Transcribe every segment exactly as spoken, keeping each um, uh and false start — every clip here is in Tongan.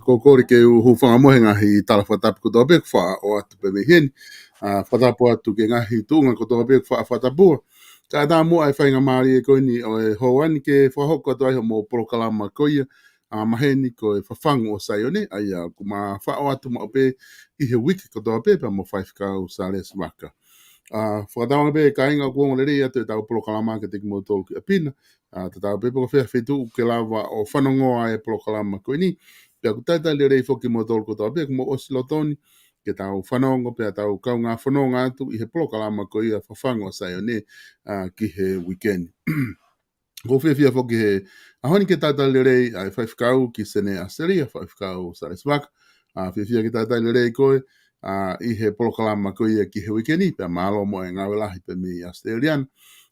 Ko e kole ke u hūfanga mo e ngaahi tala fakatapu kotoa pē kuo faʻa ʻoatu pē mei heni. ʻA, fakatapu atu ki he ngaahi tuʻunga kotoa pē kuo faʻa fakatapua. Kae ʻatā muʻa e faingamālie ko eni ʻo e houa ni ke fakahoko atu ai hoʻomou polokalama ko ia, ʻa, maheni ko e Fafangu ʻo Saione, ʻa ia ʻoku ma faʻo atu maʻu pē ʻi he uike kotoa pē pea mo Faifekau Sālesi Vaka. ʻA, fakatauange pē kāinga ʻoku ongo lelei atu ʻetau polokalama kiate kimoutolu ki ʻapi na. ʻA, tatau pē pe ko fē feituʻu ʻoku ke lava ʻo fanongoa e polokalama ko eni. Pea ʻoku talitali lelei foki kimoutolu kotoa pē ʻoku mou ʻosi lolotonga ke tau fanongo pea tau kaungā fononga atu ʻi he polokalama ko ia Fafangu ʻo Saione, ʻa, ki he uike ni. ʻOku ou fiefia foki he ʻaho ni ke talitali lelei ʻa e Faifekau ki Senē ʻAositelēlia, Faifekau Sālesi Vaka. ʻA, fiefia ke talitali lelei koe, ʻa, ʻi he polokalama ko ia ki he uike ni, pea mālō mo e ngāue lahi pē mei ʻAositelēlia na.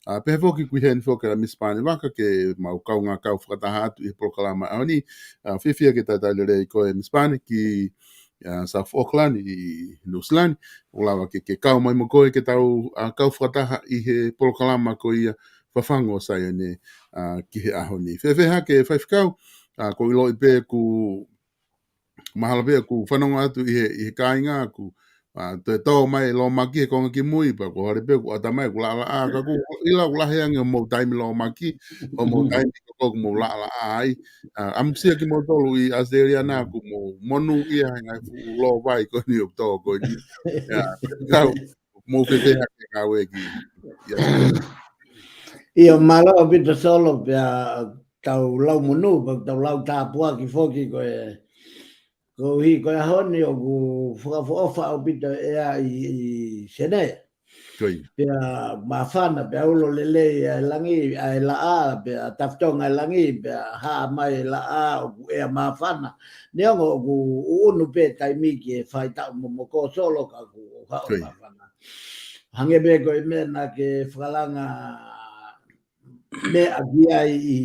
ʻA, pehē foki ki heni foki ʻa Misi Pane Vaka ke mau kaungā kau fakataha atu ʻi he polokalama ʻaho ni. ʻA, fiefia ke talitali lelei koe Misi Pane ki, ʻa, South Auckland ʻi Nuʻusila ni. ʻOku lava ke, ke kau mai mo koe ke tau, ʻa, kau fakataha ʻi he polokalama ko ia Fafangu ʻo Saione, ʻa, ki he ʻaho ni. Fēfē hake Faifekau, ʻa, ʻoku ou ʻiloʻi pē ʻoku mahalo pē ʻoku fanongo atu ʻi he, ʻi he kāinga ʻoku, ʻa, toe tō mai e lōmaki he konga ki mui, pea ʻoku hale pē ʻoku ʻata mai ʻoku laʻalaʻā, ka ʻoku ʻilo ʻoku lahi ange hoʻomou taimi lōmaki, hoʻomou taimi ko ē ʻoku mou laʻalaʻā ai. ʻA, ʻamusia kimoutolu ʻi ʻAositelēlia na ʻoku mou monūʻia he ngaahi fuʻu lōvai ko eni ʻoku tō ko eni. ʻIo, kau, mou fēfē hake ngāue ki, ʻio. ʻIo, mālō ʻaupito Solo, pea tau lau monū, pea tau lau tāpuaki foki ko e, koeʻuhi ko e ʻaho ni ʻoku fakaʻofoʻofa ʻaupito e ʻea ʻi, ʻi Senē. Ko ia. Pea māfana, pea ulo lelei ʻa e langi, ʻa e laʻā, pea tafitonga e langi, pea hā mai e laʻā, ʻoku ʻea māfana. Neongo ʻoku ʻuʻunu pē taimi ki he faʻahitaʻu momoko Solo ka ʻoku haʻu māfana. Hangē pē ko e meʻa naʻa ke fakalanga meʻa ki ai ʻi,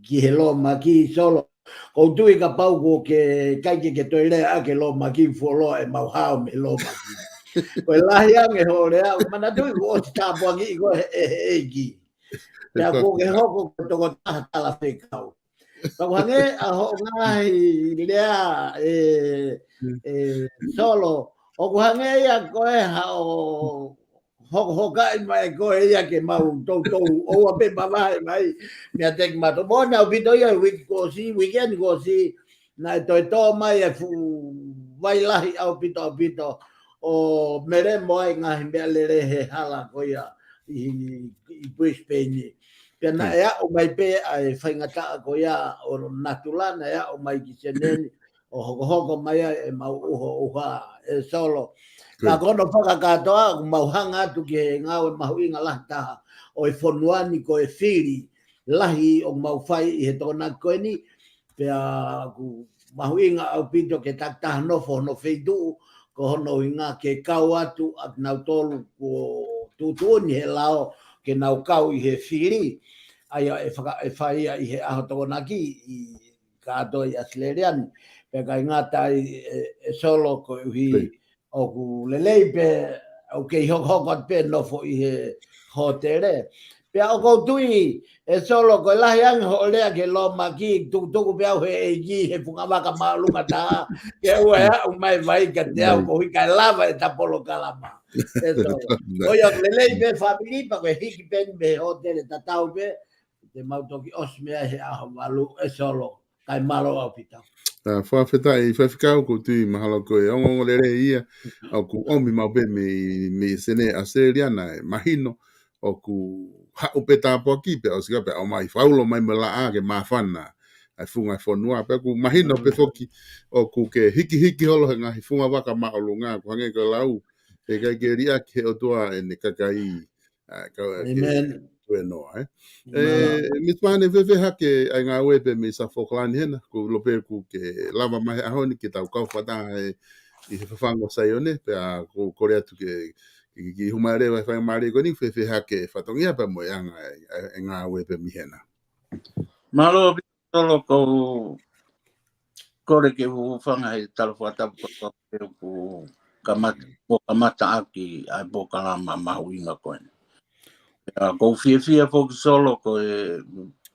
ki he lōmaki Solo. ʻOku ou tui kapau ʻoku ke ʻikai ke ke toe lea ʻaki e lōmaki fuoloa ʻe mau hao mei he lōmaki. Ko e lahi ange hoʻo lea, manatuʻi kuo ʻosi tāpuakiʻi koe ʻe he ʻEiki. Pea kuo ke hoko ko e tokotaha talafekau. Pea ʻoku hangē ʻa hoʻo ngaahi lea ʻe, ʻe Solo, ʻoku hangē ia ko e haʻo hokohokaʻi mai koe ia ke mau toutou ʻoua pē mavahe mai meiate kimautolu. Moʻoni ʻaupito ia uike kuo ʻosi, uike ni kuo ʻosi, naʻe toe tō mai e fuʻu vai lahi ʻaupito ʻaupito ʻo melemo ai ngaahi meʻalele he hala ko ia ʻi, ʻi Brisbane. Pea naʻe aʻu mai pē ʻa e faingataʻa ko ia ʻo natula naʻe aʻu mai ki Senē ni ʻo hokohoko mai ai ʻemau ʻuhoʻuha ʻe Solo. Ka ko hono fakakātoa, ʻoku mau hanga atu ki he ngāue mahuʻinga lahi taha ʻo e fonua ni ko e fili lahi ʻoku mau fai ʻi he Tokonaki ko eni, pea ʻoku mahuʻinga ʻaupito ke takitaha nofo hono feituʻu, ko hono ʻuhinga ke kau atu ʻa kinautolu kuo tuʻutuʻuni he lao ke nau kau ʻi he fili. ʻa ia ʻe faka-, ʻe fai ia ʻi he ʻaho Tokonaki ʻi kātoa ʻi ʻAositelēlia ni. Pea ʻikai ngata ai ē, ē Solo, koeʻuhi ʻoku lelei pē ʻoku kei hokohoko atu pē nofo ʻi he hōtele. Pea ʻoku ou tui ē Solo, ko e lahi ange hoʻo lea ki he lōmaki, tukutuku pē au he ʻEiki he fungavaka māʻolunga taha, ke ʻoua ʻe aʻu mai vai kiate au, koeʻuhi kae lava ʻeta polokalama. ʻE Solo. ʻOku lelei pē fāmili pea ko e hiki pē ni mei he hōtele tatau pē, te mau toki ʻosi mei ai he ʻaho valu, ʻe Solo. Kae mālō ʻaupito. ʻA, fakafetaʻi Faifekau, ʻoku ou tui mahalo ko e ongoongo lelei ia ʻoku ʻomi maʻu pē mei, mei Senē ʻAositelēlia, naʻe mahino ʻoku haʻu pē tāpuaki pea ʻosi ka pea ʻomai faulo mai mo e laʻā ke māfana ʻa e funga e fonua. Pea ʻoku mahino pē foki ʻoku ke hikihiki holo he ngaahi fungavaka māʻolunga, ʻoku hangē ko e lau, heʻikai ke liʻaki he ʻOtua ʻene kakai, ʻa, kau ʻa ke tuenoa, ē. ʻE, Misi Pane, fēfē hake ʻa e ngāue pē mei South Falkland hena, ko e ʻilo pē ʻoku ke lava mai he ʻaho ni ke tau kau fakataha ʻi he fafangu ʻo Saione, pea ʻoku ou kole atu ke, ke, ke hū mai leva he faingamālie ko eni, fēfē hake e fatongia pea mo e anga e, e, e ngāue pē mei hena. Mālō, Solo, ʻoku ou kole ke u hūfanga he tala fakatapu kotoa pē ʻoku kamata, ʻoku kamata ʻaki ʻa e polokalama mahuʻinga ko eni. Pea ʻoku ou fiefia foki Solo ko e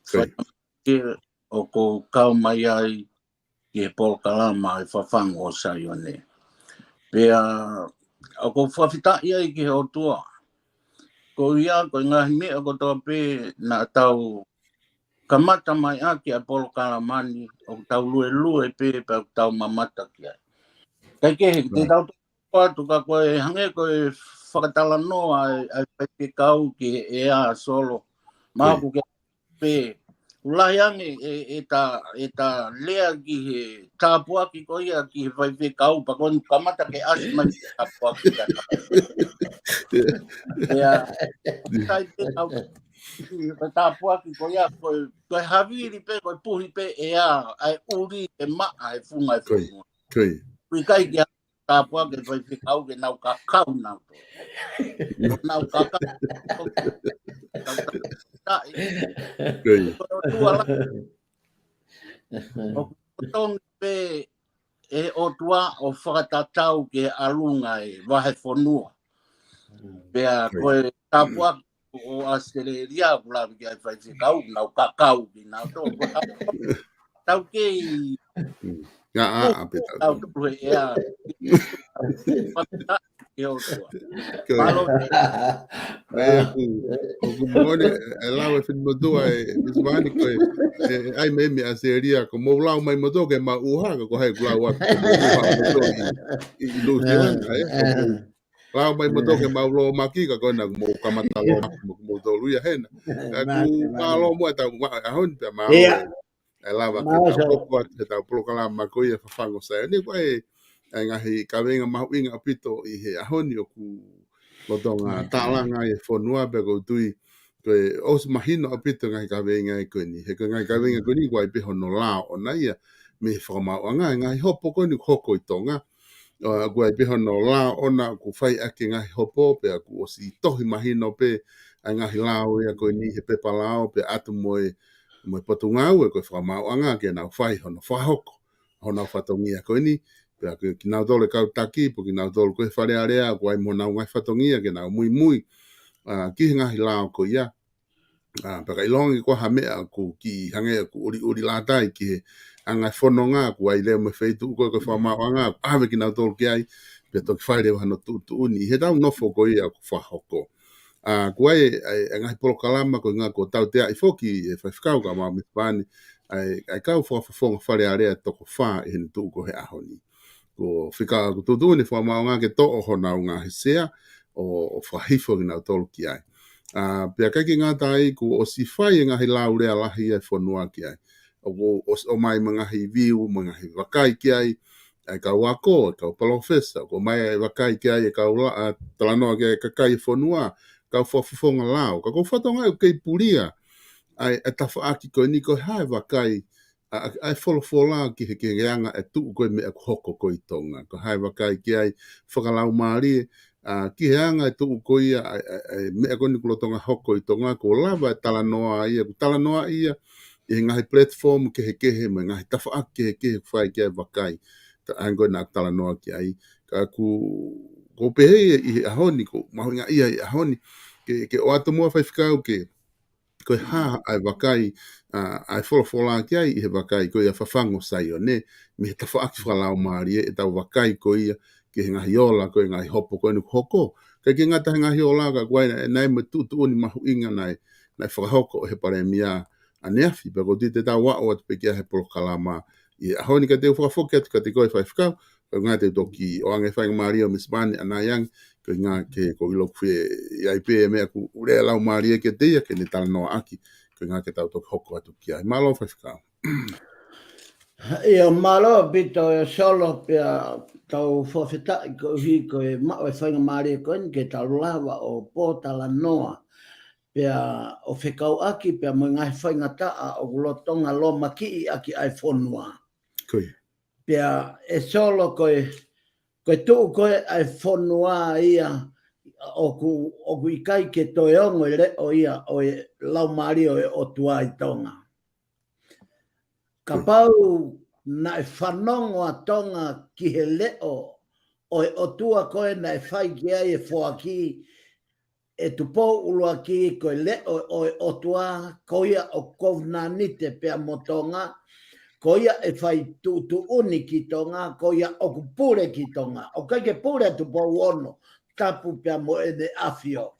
faingamālie ʻoku ou kau mai ai ki he polokalama ʻa e fafangu ʻo Saione. Pea ʻoku ou fakafetaʻi ai ki he ʻOtua. Ko ia, ko e ngaahi meʻa kotoa pē naʻa tau kamata mai ʻaki ʻa e polokalama ni, ʻoku tau luelue pē pea ʻoku tau mamata ki ai. Kae kehe, te tau toki atu ka ko e hangē ko e fakatalanoa ʻa e, ʻa e faifekau ki he ʻea, Solo. Mahalo ʻoku ke pē, ʻoku lahi ange e, ʻeta, ʻeta lea ki he tāpuaki ko ia ki he faifekau, pea ko eni kamata ke ʻasi mai tāpuaki ka. ʻIo, sai pē au ki he tāpuaki ko ia, ko e, ko e havili pē, ko e puhi pē ʻea, ʻa e ʻuli e maʻa e funga e fonua. ʻIkai ke tāpuaki e faifekau ke nau kakau nau. Nau kakau. Taʻi. Ko e ʻOtua la. ʻOku tongi pē ʻe he ʻOtua ʻo fakatatau ki he ʻalunga e vahefonua. Pea ko e tāpuaki ʻo ʻAositelēlia, ʻoku lave ki ai e faifekau, nau kakau kinautolu. Tau kei ʻa, ʻa, ʻa, pē tau tau tu he ʻea. Ke o tua. Ko e. Mālō. ʻE, ʻoku, ʻoku moʻoni, ʻe lau e finemotuʻa ʻe Misi Pane ko e, ʻe, ʻai mai mei ʻAositelēlia, ko mou lau mai motuʻa ke mau ʻuha, ka ko hai ʻoku lau atu, ko mou ʻuha motuʻa ʻi, ʻi, ʻi Nuʻu Sila, ʻa e, ʻoku lau mai motuʻa ke mau lōmaki, ka ko ena ʻoku mou kamata lōmaki, mo mou tolu ia hena. ʻOku mālō muʻa ʻetau ʻaho ni pea mālō. ʻE lava ke tau hoko atu he tau polokalama ko ia fafangu ʻo Saione, ko e, ʻa e ngaahi kaveinga mahuʻinga ʻaupito ʻi he ʻaho ni ʻoku lolotonga tālanga ai e fonua pea ʻoku ou tui ko e ʻosi mahino ʻaupito ngaahi kaveinga ko eni. He ko e ngaahi kaveinga ko eni ʻoku ʻi ai pē hono lao ʻona ia mei he fakamaauʻanga, e ngaahi hopo ko eni ʻoku hoko ʻi Tonga. ʻA, ʻoku ʻi ai pē hono lao ʻona ʻoku fai ʻaki e ngaahi hopo pea ʻoku ʻosi tohi mahino pē ʻa e ngaahi lao ia ko eni he pepa lao pea ʻatu mo e, mo e Potungāue ko e fakamaauʻanga ke nau fai hono fakahoko honau fatongia ko eni. Pea ko kinautolu e kau taki, pe ko kinautolu ko e Fale Alea, ʻoku ʻi ai mo honau ngaahi fatongia ke nau muimui, ʻa, ki he ngaahi lao ko ia. ʻA, pea ka ʻilonga ko ha meʻa ʻoku kiʻi hangē ʻoku ʻuliʻuli lata ai ki he anga e fononga, ʻoku ʻi ai leva mo e feituʻu ko e, ko e fakamaauʻanga, ʻave kinautolu ki ai, pea toki fai leva hano tuʻutuʻuni ʻi he tau nofo ko ia ʻoku fakahoko. ʻA, ʻoku ʻi ai e, e, e ngaahi polokalama ko e ngaahi ʻoku tauteaʻi foki ʻe faifekau kae ʻumaʻā Misi Pane, ʻa e, ʻa e kau fakafofonga Fale Alea ʻe toko fā ʻi heʻene tuʻu ko ē he ʻaho ni. Ko e fika ʻoku tuʻutuʻuni e fakamaauʻanga ke toʻo honau ngaahi sea ʻo, ʻo fakahifo kinautolu ki ai. ʻA, pea ʻikai ke ngata ai kuo ʻosi fai e ngaahi laulea lahi ʻa e fonua ki ai. ʻOku ʻosi ʻomai mo e ngaahi view, mo e ngaahi vakai ki ai, ʻa e kau ako, ʻa e kau palōfesa, ʻoku ʻomai e vakai ki ai e kau la-, ʻa, talanoa ki ai e kakai e fonua, kau fakafofonga lao. Ka ko e fatongia ʻoku kei pulia ʻa e, ʻa e tafaʻaki ko eni ko e hā e vakai ʻa, ʻa, ʻa e folofola ki he, ki he anga e tuʻu ko e meʻa ʻoku hoko ko ē ʻi Tonga. Ko e hā e vakai ki ai fakalaumālie, ʻa, ki he anga e tuʻu ko ia, ʻa, ʻa, ʻa, meʻa ko eni ʻoku lolotonga hoko ʻi Tonga, kuo lava e talanoa ia, kuo talanoa ia, ʻi he ngaahi platform kehekehe, mo e ngaahi tafaʻaki kehekehe, ʻoku fai ki ai e vakai, ta, ʻa eni ko ē naʻa ku talanoa ki ai. Ka ʻoku, ʻoku ou pehē ʻi he ʻaho ni, ʻoku mahuʻinga ia ʻi he ʻaho ni, ke, ke ʻoatu muʻa Faifekau ke, ko e hā ʻa e vakai, ʻa, ʻa e folofola ki ai ʻi he vakai, ko ia Fafangu ʻo Saione, mei he tafaʻaki fakalaumālie ʻetau vakai ko ia, ki he ngaahi ola, ko e ngaahi hopo ko eni ʻoku hoko. ʻIkai ke ngata he ngaahi ola ka ʻoku ʻi ai, naʻe, naʻe mo e tuʻutuʻuni mahuʻinga naʻe, naʻe fakahoko ʻe he Palēmia ʻaneafi, pea ʻoku ou tui te tau aʻu atu pē ki ai he polokalama ʻi he ʻaho ni ka te u fakafoki atu kiate koe Faifekau, ko e ʻuhinga te u toki ʻoange faingamālie ʻo Miss Vani ʻanai ange, ko e ʻuhinga ke ko ʻilo ʻoku fie ʻi ai pē meʻa ʻoku lea laumālie kiate ia ke ne talanoa ʻaki, ko e ʻuhinga ke tau toki hoko atu ki ai. Mālō Faifekau. ʻIo, mālō ʻaupito ʻe Solo pea tau fakafetaʻi koeʻuhi ko e maʻu e faingamālie ko eni ke tau lava ʻo pōtalanoa pea ʻo fekauʻaki pea mo e ngaahi faingataʻa ʻoku lolotonga lomakiʻi ʻaki ʻa e fonua. Ko ia. Pea ʻe Solo ko e, ko e tuʻu ko ē ʻa e fonua ia ʻoku, ʻoku ʻikai ke toe ongo e leʻo ia ʻo e laumālie ʻo e ʻOtua ʻi Tonga. Kapau naʻe fanongo ʻa Tonga ki he leʻo ʻo e ʻOtua ko ē naʻe fai ki ai e foaki ʻe Tupou ʻUluaki ko e leʻo ʻo e ʻOtua, ko ia ʻoku kovinānite pea mo Tonga, ko ia ʻe fai tuʻutuʻuni ki Tonga, ko ia ʻoku pule ki Tonga. ʻOku ʻikai ke pule ʻa Tupou Ono, Tapu pea mo ʻEne ʻAfio.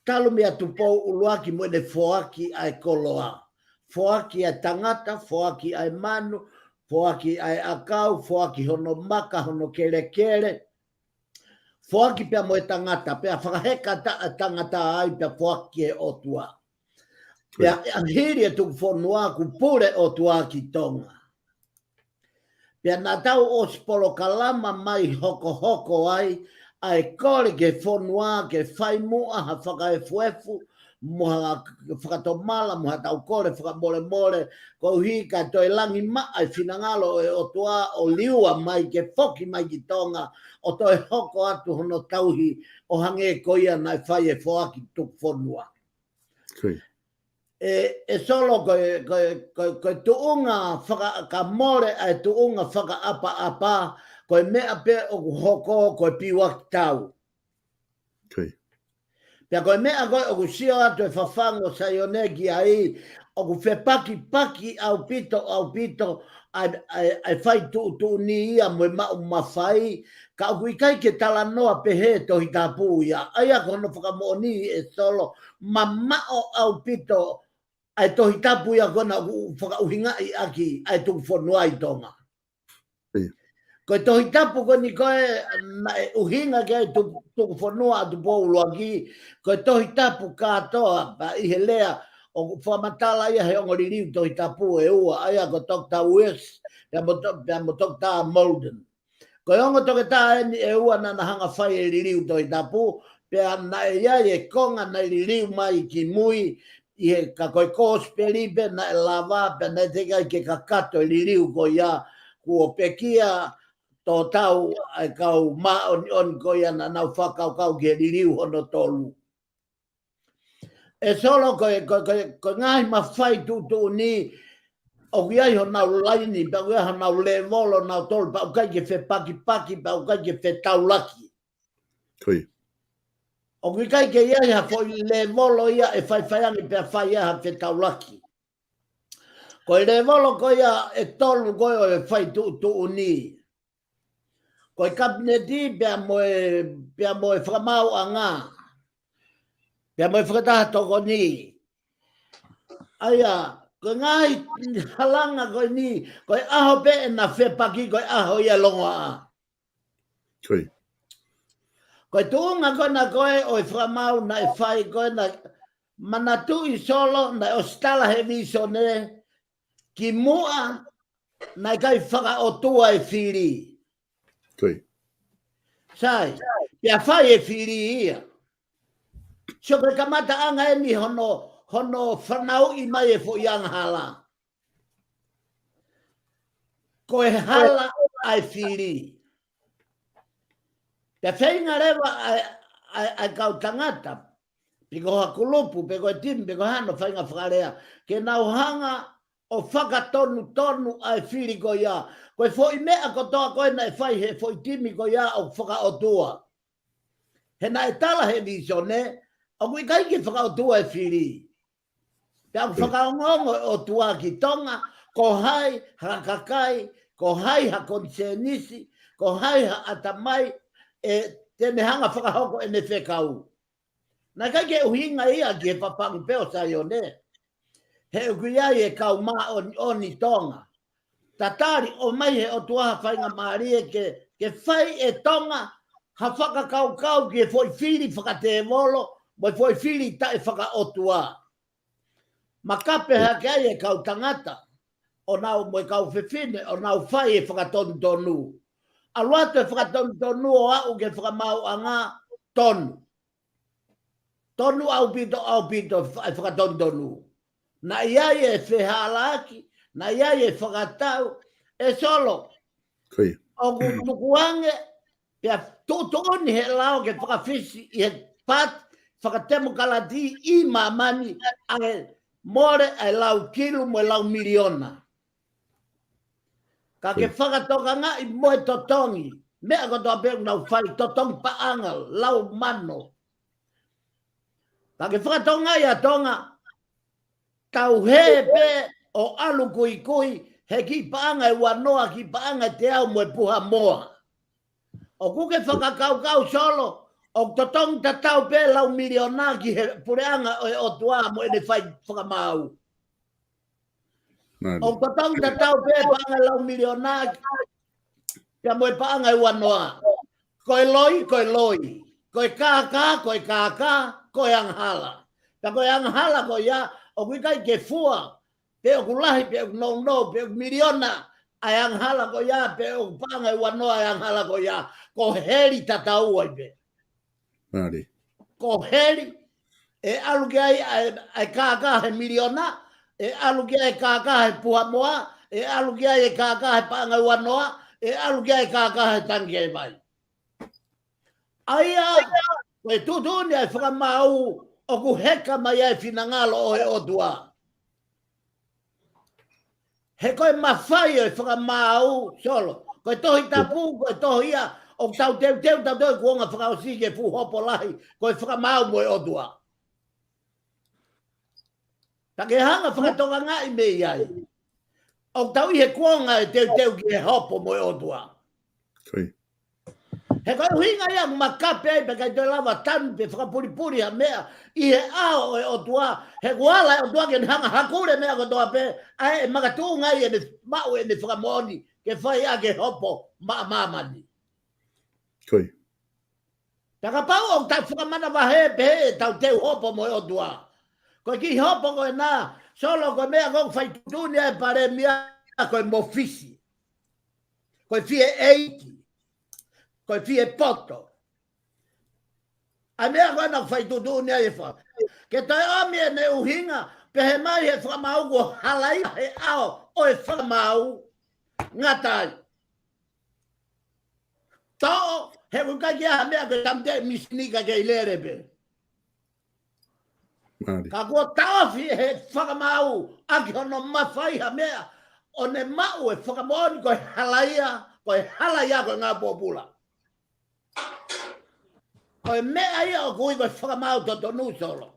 Talu meia Tupou ʻUluaki mo ʻene foaki ʻa e koloa. Foaki ʻa e tangata, foaki ʻa e manu, foaki ʻa e ʻakau, foaki hono maka, hono kelekele. Foaki pea mo e tangata, pea fakaheka ʻa e tangata ai pea foaki ki he ʻOtua. Pea hili e tuku fonua kuo pule ʻOtua ki Tonga. Pea naʻa tau ʻosi polokalama mai hokohoko ai, ʻa e kole ki he fonua ke fai muʻa ha fakaefuefu, mo ha fakatomala, mo ha tau kole fakamolemole, koeʻuhi ka toe langimaʻa e finangalo ʻo e ʻOtua ʻo liua mai ke foki mai ki Tonga, ʻo toe hoko atu hono tauhi, ʻo hangē ko ia naʻe fai e foaki tuku fonua. Ko ia. ʻE, ʻe Solo ko e, ko e, ko e, ko e tuʻunga faka-, ka mole ʻa e tuʻunga fakaʻapaʻapa, ko e meʻa pē ʻoku hoko, ko e piuaki tau. Ko ia. Pea ko e meʻa ko ē ʻoku sio atu e Fafangu ʻo Saione ki ai, ʻoku fepakipaki ʻaupito, ʻaupito, ʻa e, ʻa e, ʻa e fai tuʻutuʻuni ia mo e maʻu mafai, ka ʻoku ʻikai ke talanoa pehē Tohi Tapu ia, ʻa ia ko hono fakamoʻoni ʻe Solo, mamaʻo ʻaupito ʻa e Tohi Tapu ia ko ena ʻoku fakaʻuhingaʻi ʻaki ʻa e tuku fonua ʻi Tonga. Ko e Tohi Tapu ko eni ko ē naʻe ʻuhinga ki ai e tu-, tuku fonua ʻa Tupou ʻUluaki, ko e Tohi Tapu kātoa, pea ʻi he lea, ʻoku fakamatala ia he ongo liliu Tohi Tapu ʻe ua, ʻa ia ko Doctor West, pea mo to-, pea mo Doctor Malden. Ko e ongo toketā eni ʻe ua naʻa na hanga fai e liliu Tohi Tapu, pea naʻe ʻi ai e konga naʻe liliu mai ki mui, ʻi he ka ko e Kosipeli pē naʻe lava, pea naʻe teʻeki ai ke kakato e liliu ko ia, kuo pekia tō tau ʻa e kau māʻoniʻoni ko ia naʻa nau fakakaukau ki he liliu hono tolu. ʻE Solo ko e, ko e, ko e, ko e ngaahi mafai tuʻutuʻuni, ʻoku ʻi ai honau laini, pea ʻoku ʻi ai honau lēvolo, nau tolu, pea ʻoku ʻikai ke fepakipaki, pea ʻoku ʻikai ke fetaulaki. Ko ia. ʻOku ʻikai ke ʻi ai ha foʻi lēvolo ia ʻe faifai ange pea fai ai ha fetaulaki. Ko e lēvolo ko ia ʻe tolu ko ē ʻo e fai tuʻutuʻuni. Ko e Kapineti pea mo e, pea mo e Fakamaauʻanga. Pea mo e Fakataha Tokoni. ʻA ia, ko e ngaahi halanga ko eni, ko e ʻaho pē ʻena fepaki, ko e ʻaho ia ʻe longoaʻa. Ko ia. Ko e tuʻunga ko ena ko ē ʻo e Fakamaau naʻe fai ko ena, manatuʻi Solo naʻe ʻosi tala he vīsone, kimuʻa naʻe ʻikai fakaʻotua e fili. Ko ia. Sai, pea fai e fili ia. Sio ko e kamataʻanga eni hono, hono fanauʻi mai e foʻi angahala. Ko e hala ʻa e fili. Pea feinga leva ʻa e, ʻa e, ʻa e kau tangata, pe ko ha kulupu, pe ko e timi, pe ko hano faʻahinga fakalea, ke nau hanga ʻo fakatonutonu ʻa e fili ko ia. Ko e foʻi meʻa kotoa ko ē naʻe fai he foʻi timi ko ia ʻoku fakaʻotua. He naʻe tala he vīsone, ʻoku ʻikai ke fakaʻotua e fili. Pea ʻoku fakaongoongo e ʻOtua ki Tonga, ko hai ha kakai, ko hai ha konisēnisi, ko hai ha ʻatamai, ʻe te ne hanga fakahoko ʻene fekau. Naʻe ʻikai ke ʻuhinga ia ki he papangu pē ʻo Saione. He ʻoku ʻi ai e kau māʻoniʻoni Tonga. Tatali ʻomai he ʻOtua ha faingamālie ke, ke fai ʻe Tonga ha fakakaukau ki he foʻi fili fakatēvolo, mo e foʻi fili taʻe fakaʻotua. Makape hake ai e kau tangata, ʻo nau mo e kau fefine, ʻo nau fai e fakatonutonu. ʻAlu atu e fakatonutonu ʻo aʻu ki he fakamaauʻanga tonu. Tonu ʻaupito, ʻaupito fa-, e fakatonutonu. Naʻe ʻi ai e fehālaaki, naʻe ʻi ai e fakatau, ʻe Solo. ʻOku tukuange, pea tuʻutuʻuni he lao ke fakafisi ʻi he pati fakatemokalati ʻi māmani ʻa e mole ʻa e lau kilu mo e lau miliona. Ka ke fakatokangaʻi mo e totongi, meʻa kotoa pē ʻoku nau fai totongi paʻanga, lau mano. Ka ke fakatokangaʻi ʻa Tonga, tau hē pē ʻo ʻalu kuikui, he kiʻi paʻanga ʻe uanoa, kiʻi paʻanga ʻe teau mo e puha moa. ʻOku ke fakakaukau Solo, ʻoku totongi tatau pē lau miliona ki he puleʻanga ʻo e ʻOtua mo ʻene fai fakamaau. ʻOku totongi tatau pē paʻanga lau miliona, pea mo e paʻanga ʻe uanoa. Ko e loi, ko e loi. Ko e kākā, ko e kākā, ko e angahala. Pea ko e angahala ko ia, ʻoku ʻikai ke fua, pe ʻoku lahi, pe ʻoku nounou, pe ʻoku miliona, ʻa e angahala ko ia, pe ʻoku paʻanga ʻe uanoa ʻa e angahala ko ia. Ko heli tatau ai pē. Ko heli, ʻe ʻalu ki ai ʻa e, ʻa e kākā he miliona, ʻe ʻalu ki ai e kākā he puha moa, ʻe ʻalu ki ai e kākā he paʻanga ʻe uanoa, ʻe ʻalu ki ai e kākā he tangi vai. ʻA ia, ko e tuʻutuʻuni ʻa e fakamaau ʻoku heka mai ai e finangalo ʻo e ʻOtua. He ko e mafai ʻo e fakamaau, Solo. Ko e Tohi Tapu, ko e tohi ia, ʻoku tau teuteu, tau toe kuonga fakaʻosi ke fuʻu hopo lahi, ko e fakamaau mo e ʻOtua. Ka ke hanga fakatokangaʻi mei ai. ʻOku tau ʻi he kuonga ʻe teuteu ki he hopo mo e ʻOtua. He ko e ʻuhinga ia ʻoku makape ai pea ʻikai toe lava tanu pe fakapulipuli ha meʻa ʻi he ʻao ʻo e ʻOtua. He kuo ala e ʻOtua ke ne hanga hakule meʻa kotoa pē, ʻa ē ʻe makatuʻunga ai ʻene maʻu ʻene fakamoʻoni ke fai ʻaki e hopo maʻa māmani. Pea kapau ʻoku tau fakamanavahē pē ʻetau teu hopo mo e ʻOtua. Ko e kiʻi hopo ko ena, Solo, ko e meʻa ʻoku fai tuʻutuʻuni ai e palēmia, ko e mofisi. Ko e fie ʻeiki. Ko e fie poto. ʻA e meʻa ko ena ʻoku fai tuʻutuʻuni ai e fa. Ke toe ʻomi ʻene ʻuhinga, pehē mai he fakamaau kuo halaia he ʻao ʻo e fakamaau. Ngata ai. Toʻo, he ʻoku ʻikai ke ʻi ai ha meʻa ke tamte misini ka kei lele pē. Ka kuo taʻofi he fakamaau ʻaki hono mafai ha meʻa, ʻo ne maʻu e fakamoʻoni ko e halaia, ko e halaia ko e ngāue pōpula. Ko e meʻa ia ʻoku ui ko e fakamaau totonu, Solo.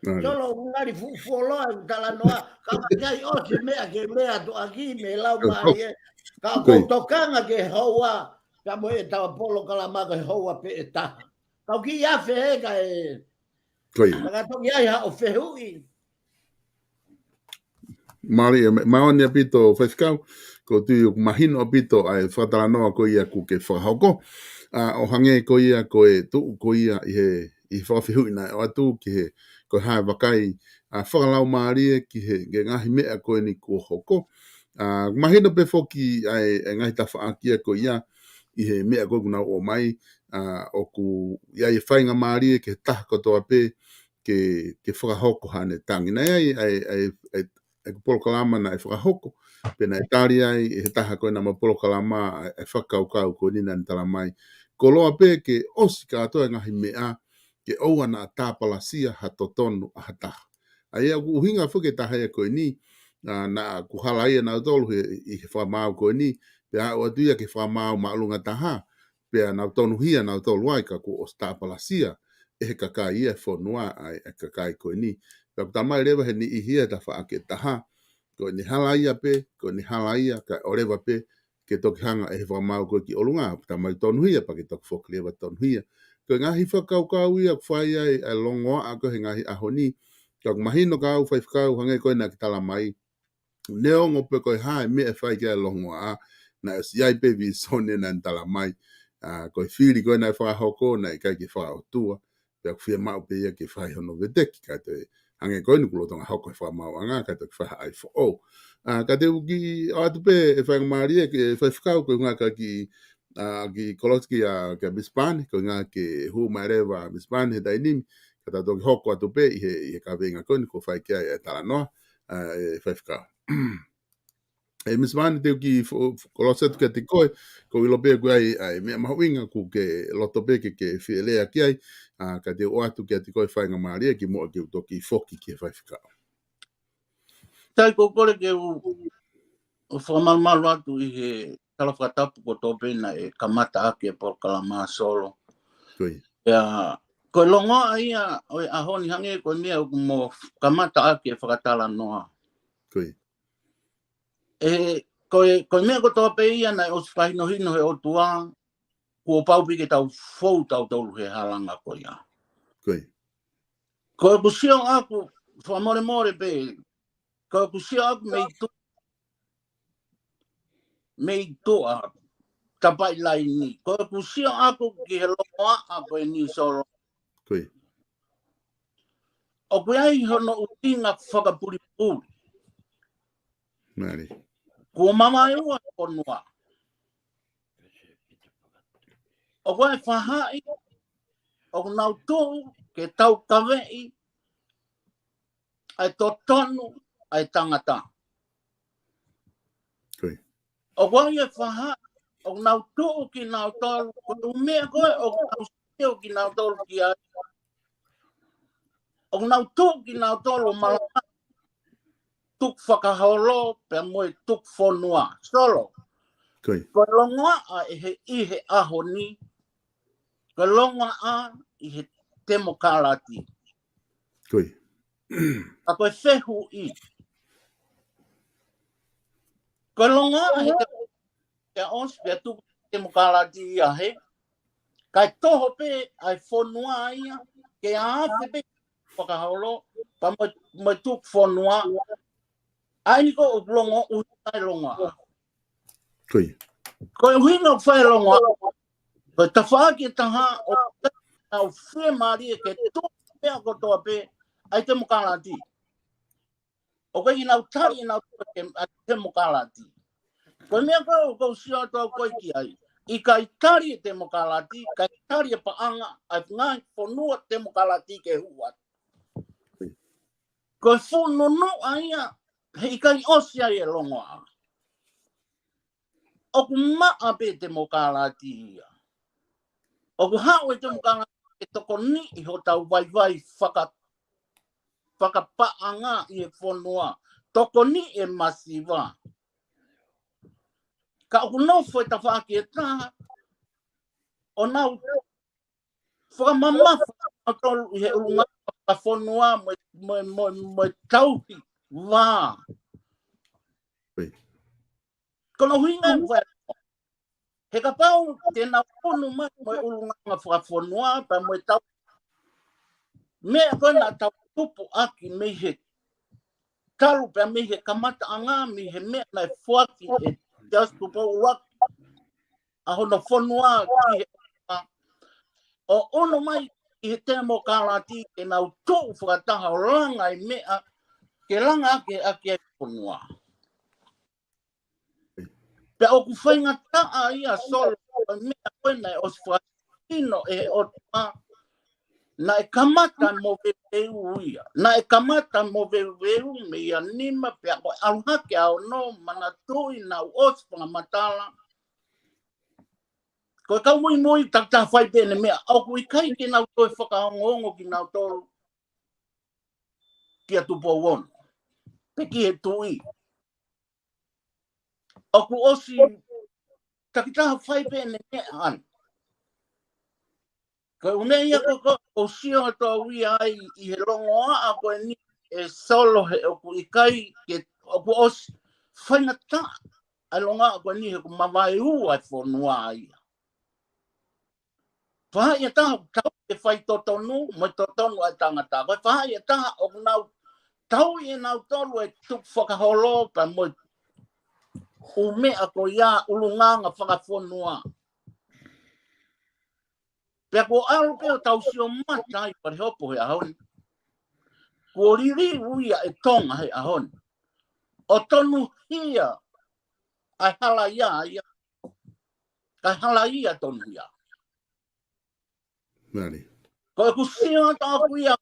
Solo, ʻoku ngali fuʻu fuoloa e talanoa, ka ʻoku ʻikai ʻosi meʻa ke lea atu ʻaki mei he lau mālie. Ka ʻoku ou tokanga ki he houa, ka mo e tau polokalama ko e houa pē ʻe taha. Ka ʻoku kiʻi afe he ka e, ka toki ai haʻo fehuʻi. Mālie, ma-, māʻoniʻoni ʻaupito, Faifekau, ʻoku ou tui ʻoku mahino ʻaupito ʻa e fakatalanoa ko ia ʻoku ke fakahoko. ʻA, ʻo hangē ko ia ko e tuʻu ko ia ʻi he, ʻi he fakafehuʻi naʻe ʻoatu ki he, ko e hā e vakai, ʻa, fakalaumālie ki he, ki he ngaahi meʻa ko eni kuo hoko. ʻA, mahino pē foki ʻa e, e ngaahi tafaʻaki ia ko ia ʻi he meʻa ko ē ʻoku nau ʻomai, ʻa, ʻoku ʻi ai e faingamālie ki he taha kotoa pē, ke, ke fakahoko haʻane tangi. Naʻe ʻi ai, ʻa e, ʻa e, ʻa e, ʻa e polokalama naʻe fakahoko, pea naʻe tali ai ʻe he taha ko ena mo e polokalama ʻa e, ʻa e fakakaukau ko eni naʻa ne tala mai, koloa pē ke ʻosi kātoa e ngaahi meʻa, ke ʻoua naʻa tāpalasia ha totonu ʻa ha taha. ʻA ia ʻoku ʻuhinga foki e taha ia ko eni, ʻa, naʻa ku halaia nautolu he, ʻi he fakamaau ko eni, pea aʻu atu ia ki he fakamaau māʻolunga taha, pea nau tonuhia nautolu ai ka kuo ʻosi tāpalasia ʻe he kakai ia e fonua ʻa e, e kakai ko eni. Pea ʻoku talamai leva he niʻihi ia he tafaʻaki ʻe taha, ko ʻene halaia pē, ko ʻene halaia, kae ʻoleva pē ke toki hanga ʻe he fakamaau ko ē ki ʻolunga, ʻoku talamai tonuhia, pea ke toki foki leva tonuhia. Ko e ngaahi fakakaukau ia ʻoku fai ai ʻa e longoaʻa ko ē he ngaahi ʻaho ni, ka ʻoku mahino kia au Faifekau hangē ko ē naʻa ke talamai, neongo pē ko e hā e meʻa ʻe fai ki ai e longoaʻa, naʻe ʻosi ʻi ai pē vīsone naʻa ne talamai, ʻa, ko e fili ko ē naʻe fakahoko, naʻe ʻikai ke fakaʻotua, pea ʻoku fiemaʻu pē ia ke fai hono veteki, ka te hangē ko eni kuo lolotonga hoko e fakamaauʻanga, ka te ke fai ha ʻai foʻou. ʻA, ka te u kiʻi ʻoatu pē e faingamālie ke Faifekau ko e ʻuhinga ka kiʻi, ʻa, kiʻi kolosi kia, kia Miss Pane, ko e ʻuhinga ke hū mai leva Miss Pane he taimi ni, ka tau toki hoko atu pē ʻi he, ʻi he kaveinga ko eni kuo fai ki ai e talanoa, ʻa, e Faifekau. ʻE Miss Pane, te u kiʻi fo-, fo-, kolosi atu kiate koe, ʻoku ou ʻilo pē ʻoku ʻi ai, ʻa e meʻa mahuʻinga ʻoku ke loto pē ke, ke fie lea ki ai, ʻa, ka te u ʻoatu kiate koe e faingamālie kimuʻa ke u toki foki ki he Faifekau. Sai, ʻoku ou kole ke u, u fakamalumalu atu ʻi he tala fakatapu kotoa pē naʻe kamata ʻaki e polokalama, Solo. Ko ia. Ia, ko e longoaʻa ia ʻo e ʻaho ni hangē ko e meʻa ʻoku mo kamata ʻaki e fakatalanoa. Ko ia. ʻE, ko e, ko e meʻa kotoa pē ia naʻe ʻosi fakahinohino he ʻOtua, kuo pau pē ke tau fou tautolu he halanga ko ia. Ko ia. Ko ʻeku sio ʻaʻaku, fakamolemole pē, ko ʻeku sio ʻaʻaku mei tuʻa, mei tuʻa, tapaʻi laini. Ko ʻeku sio ʻaʻaku ki he longoaʻa ko eni, Solo. Ko ia. ʻOku ʻi ai hono ʻuhinga fakapulipuli. Mālie. Kuo mavaeua e fonua. ʻOku ʻi ai e faʻahi, ʻoku nau tuʻu ke taukaveʻi ʻa e totonu ʻa e tangata. Ko ia. ʻOku ʻi ai e faʻahi, ʻoku nau tuʻu kinautolu, ko e ʻū meʻa ko ē ʻoku nau sio kinautolu ki ai. ʻOku nau tuʻu kinautolu ʻo malanga tukufakaholo pea mo e tukufonua. Solo. Ko ia. Ko e longoaʻa ʻi he, ʻi he ʻaho ni, ko e longoaʻa ʻi he temokalati. Ko ia. Ka ko e fehuʻi. Ko e longoaʻa ʻi he te-, te ʻosi pea tuku temokalati ia he. Kae toho pē ʻa e fonua ia, ke afe pē fakaholo, pea mo, mo e tukufonua. ʻA eni ko ʻoku longo ʻuhinga e longoaʻa. Ko ia. Ko e ʻuhinga ʻoku fai e longoaʻa. Ko e tafaʻaki ʻe taha ʻoku nau fiemālie ke tuku meʻa kotoa pē ʻa e temokalati. ʻOku ʻikai ke nau tali ʻenau tuku e tem-, ʻa e temokalati. Ko e meʻa ko ē ʻoku ou sio atu au ko ē ki ai. ʻIkai tali e temokalati, ʻikai tali e paʻanga ʻa e ngaahi fonua temokalati ke hū atu. Ko e fuʻu nunuʻa ia, he ʻikai ʻosi ai e longoaʻa. ʻOku maʻa pē temokalati ia. ʻOku haʻu e temokalati ke tokoniʻi hotau vaivai faka-, fakapaʻanga ʻi he fonua. Tokoniʻi e masiva. Ka ʻoku nofo e tafaʻaki ʻe taha, ʻo nau fakamamafa ʻa tolu ʻi he ʻulungaanga fakafonua mo e, mo e, mo e, mo e tauhi vā. Ko hono ʻuhinga ʻoku fai. He kapau te nau ʻunu mai mo e ʻulungaanga fakafonua, pea mo e tau-, meʻa ko ē naʻa tau tupu ʻaki mei he talu pea mei he kamataʻanga, mei he meʻa naʻe foaki ʻe Siaosi Tupou ʻUluaki ʻa hono fonua ki he ʻo ʻunu mai ʻi he temokalati ke nau tuʻu fakataha ʻo langa e meʻa, ke langa ake, ake e fonua. Pea ʻoku faingataʻa ia Solo, ko e meʻa ko ē naʻe ʻosi fakahinohino ʻe he ʻOtua, naʻe kamata mo veuveu ia. Naʻe kamata mo veuveu mei he nima pea ko e ʻalu hake ʻa ono, manatuʻi naʻa ku ʻosi fakamatala. Ko e kau muimui takitaha fai pē ʻene meʻa, ʻoku ʻikai ke nau toe fakaongoongo kinautolu kia Tupou Ono pe ki he tuʻi. ʻOku ʻosi takitaha fai pē ʻene meʻa ʻana. Ko e ʻū meʻa ia ko ē ʻoku ou sio atu au ia ai ʻi he longoaʻa ko eni ʻe Solo, he ʻoku ʻikai ke, ʻoku ʻosi faingataʻa ʻa e longoaʻa ko eni he ʻoku mavaeua e fonua ia. Faʻahi ʻe taha ʻoku tau ke fai totonu mo e totonu ʻa e tangata. Ko e faʻahi ʻe taha ʻoku nau tau ʻe nautolu e tukufakaholo pea mo e ʻū meʻa ko ia ʻulungaanga fakafonua. Pea ko e ʻalu pē ʻo tau sio mata ai Falehopo he ʻaho ni. Kuo liliu ia ʻe Tonga he ʻaho ni. ʻO tonuhia ʻa e hala ia, ia. Ka e hala ia tonuhia. Mali. Ko ʻeku sio atu ʻaku ia,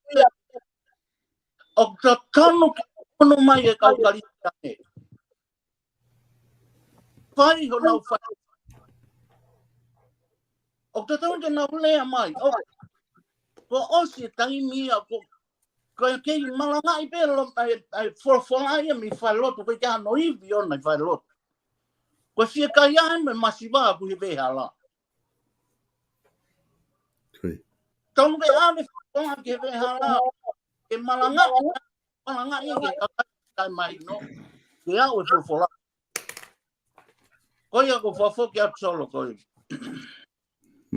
ʻoku totonu ke unu mai e kau Kalisitiane. Fai honau fai. ʻOku totonu ke nau lea mai. ʻO, ko ʻosi e taimi ia, ko, ko e kei malangaʻi pē lo, ʻa e, ʻa e folofola ia mei falelotu, ko e kei hano ivi ʻona ʻi falelotu. Ko e fiekaia mo e masiva ʻoku ʻi he veʻehala. Tonu ke ʻave folofola ki he veʻehala, ke malangaʻi, malangaʻi ke kakai kae mahino ke aʻu e folofola. Ko ia ʻoku ou fakafoki atu Solo ko ia.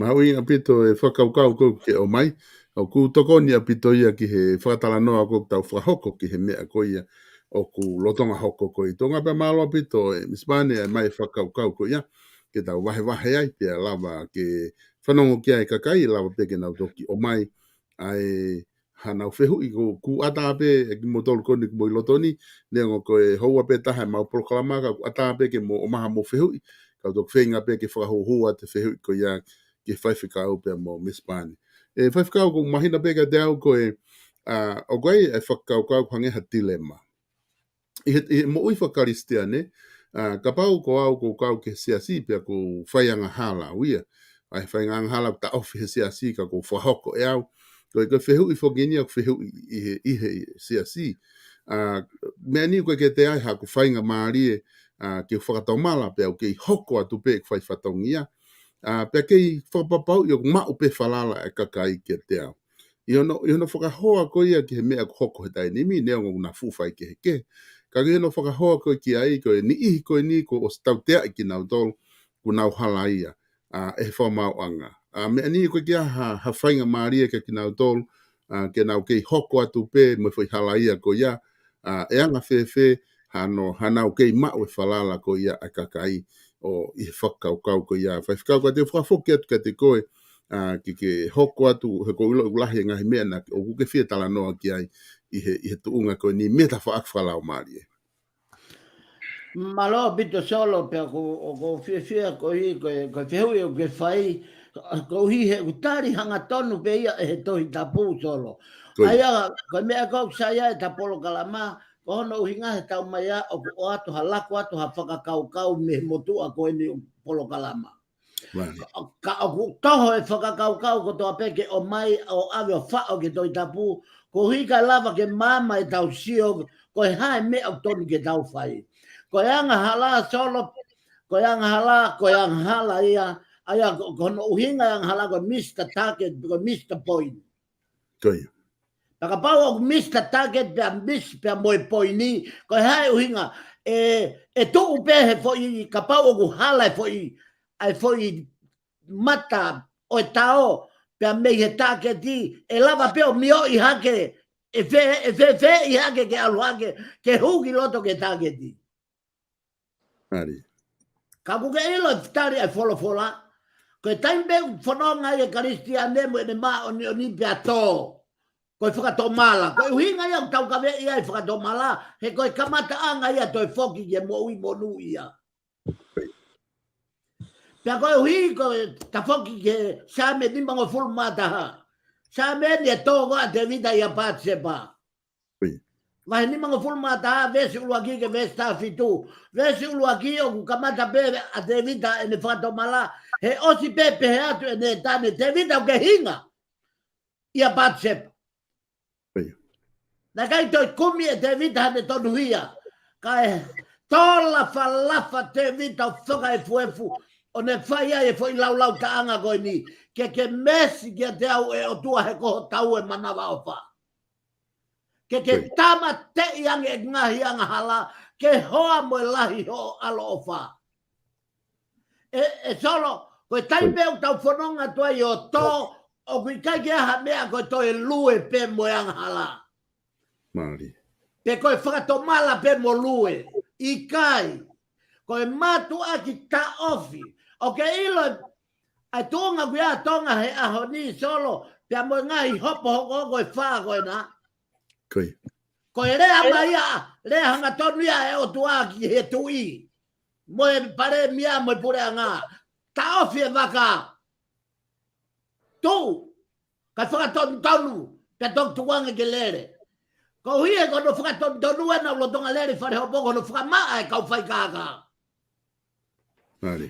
Mahuʻinga ʻaupito e fakakaukau ko ē ke ʻomai. ʻOku tokoni ʻaupito ia ki he fakatalanoa ko ē ʻoku tau fakahoko ki he meʻa ko ia ʻoku lolotonga hoko ko ē ʻi Tonga, pea mālō ʻaupito e Misi Pane ʻa e ʻomai e fakakaukau ko ia ke tau vahevahe ai pea lava ke fanongo ki ai e kakai, lava pē ke nau toki ʻomai ʻa e hanau fehuʻi. ʻOku ʻatā pē ʻe kimoutolu ko eni ʻoku mou ʻi loto ni, neongo ko e houa pē taha ʻemau polokalama ka ʻoku ʻatā pē ke mou ʻomai haʻamou fehuʻi, kau toki feinga pē ke fakahūhū atu e fehuʻi ko ia ki he faifekau pea mo Misi Pane. ʻE faifekau, ʻoku mahino pē kiate au ko e, ʻa, ʻoku ʻi ai e fakakaukau ʻoku hangē ha tilema. ʻI he, ʻi he moʻui faka-Kalisitiane, ʻa, kapau ko au ʻoku ou kau ki he siasi pea ʻoku ou fai angahala au ia. ʻA e fai angahala ʻoku taʻofi he siasi ka ʻoku ou fakahoko ʻe au. Ko e, ko e fehuʻi foki eni ʻoku fehuʻi ʻi he, ʻi he siasi. ʻA, meʻa ni ʻoku ʻikai ke toe ʻi ai haʻaku faingamālie, ʻa, ke u fakatomala pea u kei hoko atu pē ʻeku fai fatongia. ʻA, pea kei fakapapauʻi ʻoku maʻu pē falala e kakai kiate au. ʻI hono, ʻi hono fakahoa ko ia ki he meʻa ʻoku hoko he taimi ni, neongo ʻoku na fuʻu faikehekehe. Ka ʻi hono fakahoa ko ē ki ai, ko e niʻihi ko eni kuo ʻosi tauteaʻi kinautolu, kuo nau halaia, ʻa, ʻe he fakamaauʻanga. ʻA, meʻa ni ʻoku ʻikai ke ʻi ai ha, ha faingamālie kia kinautolu, ʻa, ke nau kei hoko atu pē mo e foʻi halaia ko ia, ʻa, ʻe anga fēfē hano, hanau kei maʻu e falala ko ia ʻa e kakai ʻo ʻi he fakakaukau ko ia. Faifekau, ka te u fakafoki atu kiate koe, ʻa, ke, ke hoko atu, he ʻoku ou ʻilo ʻoku lahi e ngaahi meʻa naʻa ʻoku ke fie talanoa ki ai ʻi he, ʻi he tuʻunga ko eni mei he tafaʻaki fakalaumālie. Mālō ʻaupito Solo, pea ʻoku, ʻoku ou fiefia koeʻuhi ko e, ko e fehuʻi ʻoku ke fai, koeʻuhi he ʻoku tali hangatonu pē ia ʻe he Tohi Tapu Solo. Ko ia. ʻA ia, ko e meʻa ʻoku sai ai ʻeta polokalama, ko hono ʻuhinga he taumaiā ʻoku ʻoatu ha laku atu ha fakakaukau mei he motuʻa ko eni ʻo e polokalama. Right. Ka, ka ʻoku toho e fakakaukau kotoa pē ke ʻomai ʻo ʻave ʻo faʻo ki he Tohi Tapu, koeʻuhi kae lava ke maama ʻetau sio, ko e hā e meʻa ʻoku tonu ke tau fai. Ko e angahala Solo, ko e angahala, ko e angahala ia, ʻa ia ko, ko hono ʻuhinga e angahala ko e miss the target, ko e miss the point. Ko ia. Pea kapau ʻoku miss the target pea miss pea mo e poini, ko e hā e ʻuhinga, ʻe, ʻe tuʻu pē he foʻi, kapau ʻoku hala e foʻi, ʻa e foʻi mata ʻo e tao, pea mei he taketi, ʻe lava pē ʻo mioʻi hake, ʻe fē, ʻe fēfēʻi hake ke ʻalu hake, ke hū ki loto ki he taketi. Mali. Ka ʻoku ke ʻilo e tali ʻa e folofola. Ko e taimi pē ʻoku fononga ai e Kalisitiane mo ʻene māʻoniʻoni pea tō. Ko e fakatomala. Ko e ʻuhinga ia ʻoku taukaveʻi ai e fakatomala. He ko e kamataʻanga ia toe foki ki he moʻui monūʻia. Pea koeʻuhi ko e tafoki ki he Saame nimangofulu mā taha. Saame ni ʻe tō ko ē ʻa Tēvita ʻia Patisepa. Ui. Vahe nimangofulu mā taha, veesi ʻuluaki ki he veesi taha fitu. Veesi ʻuluaki ʻoku kamata pē ʻa Tēvita ʻene fakatomala. He ʻosi pē pehē atu ʻe Nētane, Tēvita ʻoku ke hinga ʻia Patisepa. Naʻe ʻikai toe kumi ʻe Tēvita haʻane tonuhia. Kae tō lafalafa Tēvita ʻo fakaefuefu ʻo ne fai ai e foʻi laulau taʻanga ko eni. Ke ke meesi kiate au ʻe ʻOtua he ko ho taue manavaʻofa. Ke ke tāmateʻi ange e ngaahi angahala, ke hoa mo e lahi hoʻo ʻaloʻofa. ʻE, ʻe Solo, ko e taimi pē ʻoku tau fononga atu ai ʻo tō, ʻoku ʻikai ke ʻi ai ha meʻa ko e toe lue pē mo e angahala. Pe ko e fakatomala pē mo lue. ʻIkai. Ko e mātuʻaki taʻofi. ʻOku ke ʻilo ʻa e tuʻunga ʻoku ʻi ai ʻa Tonga he ʻaho ni Solo, pea mo e ngaahi hopo hokohoko ʻe fā ko ena. Ko e lea mai ia, lea hangatonu ia ʻa e ʻOtua ki he tuʻi. Mo e palēmia, mo e puleʻanga. Taʻofi e vaka. Tuʻu, kae fakatonutonu, kae toki tukuange ke lele. Koeʻuhi he ko hono fakatonutonu ena ʻoku lolotonga lele fale hopo ko hono fakamaʻa e kau faikākā.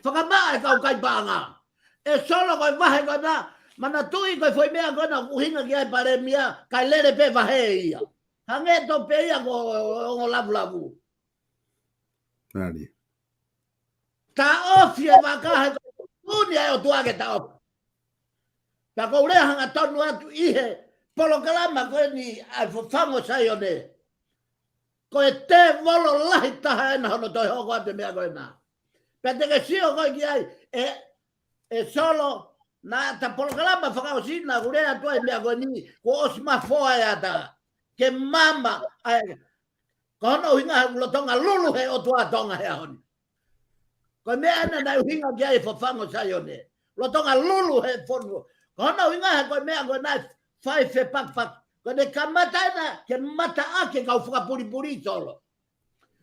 Fakamaʻa e kau kai paʻanga. ʻE Solo ko e vahe ko ena, manatuʻi ko e foʻi meʻa ko ena ʻoku hinga ki ai e palēmia, kae lele pē vahe ia. Hangē tofu pē ia ko e ongo lavulavu. Taʻofi e vaka he ko e tuʻutuʻuni ʻa e ʻOtua ke taʻofi. Pea ʻoku ou lea hangatonu atu ʻi he polokalama ko eni ʻa e Fafangu ʻo Saione. Ko e tēvolo lahi taha ena hono toe hoko atu e meʻa ko ena. Pea te ke sio koe ki ai, ʻe, ʻe Solo, naʻa ta polokalama fakaʻosi naʻa ku lea atu ai meʻa ko eni, kuo ʻosi mafoa e ata. Ke mama, ʻa e, ko hono ʻuhinga he ʻoku lolotonga lulu he ʻOtua ʻa Tonga he ʻaho ni. Ko e meʻa ena naʻe ʻuhinga ki ai e Fafangu ʻo Saione. Lolotonga lulu he fonua. Ko hono ʻuhinga he ko e meʻa ko ena naʻe fai fepakipaki. Ko ʻene kamata ena ke mataʻaki e kau fakapulipuli Solo.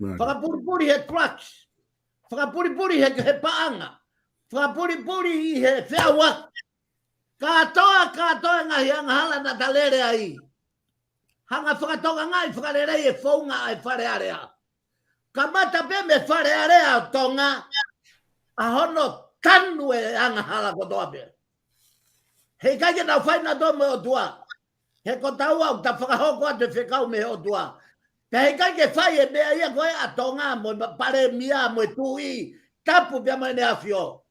Fakapulipuli he drugs. Fakapulipuli he, he paʻanga. Fakapulipuli ʻi he feʻauaki. Kātoa, kātoa e ngaahi angahala naʻa ta lele ai. Hanga fakatokangaʻi fakalelei e founga ʻa e Fale Alea. Kamata pē mei he Fale Alea ʻo Tonga, ʻa hono tanu e angahala kotoa pē. Heʻikai ke nau fai nautolu mo e ʻOtua. He ko taua ʻoku ta fakahoko atu e fekau mei he ʻOtua. Pea heʻikai ke fai e meʻa ia ko ē ʻa Tonga mo e palēmia mo e tuʻi. Tapu pea mo ʻEne ʻAfio.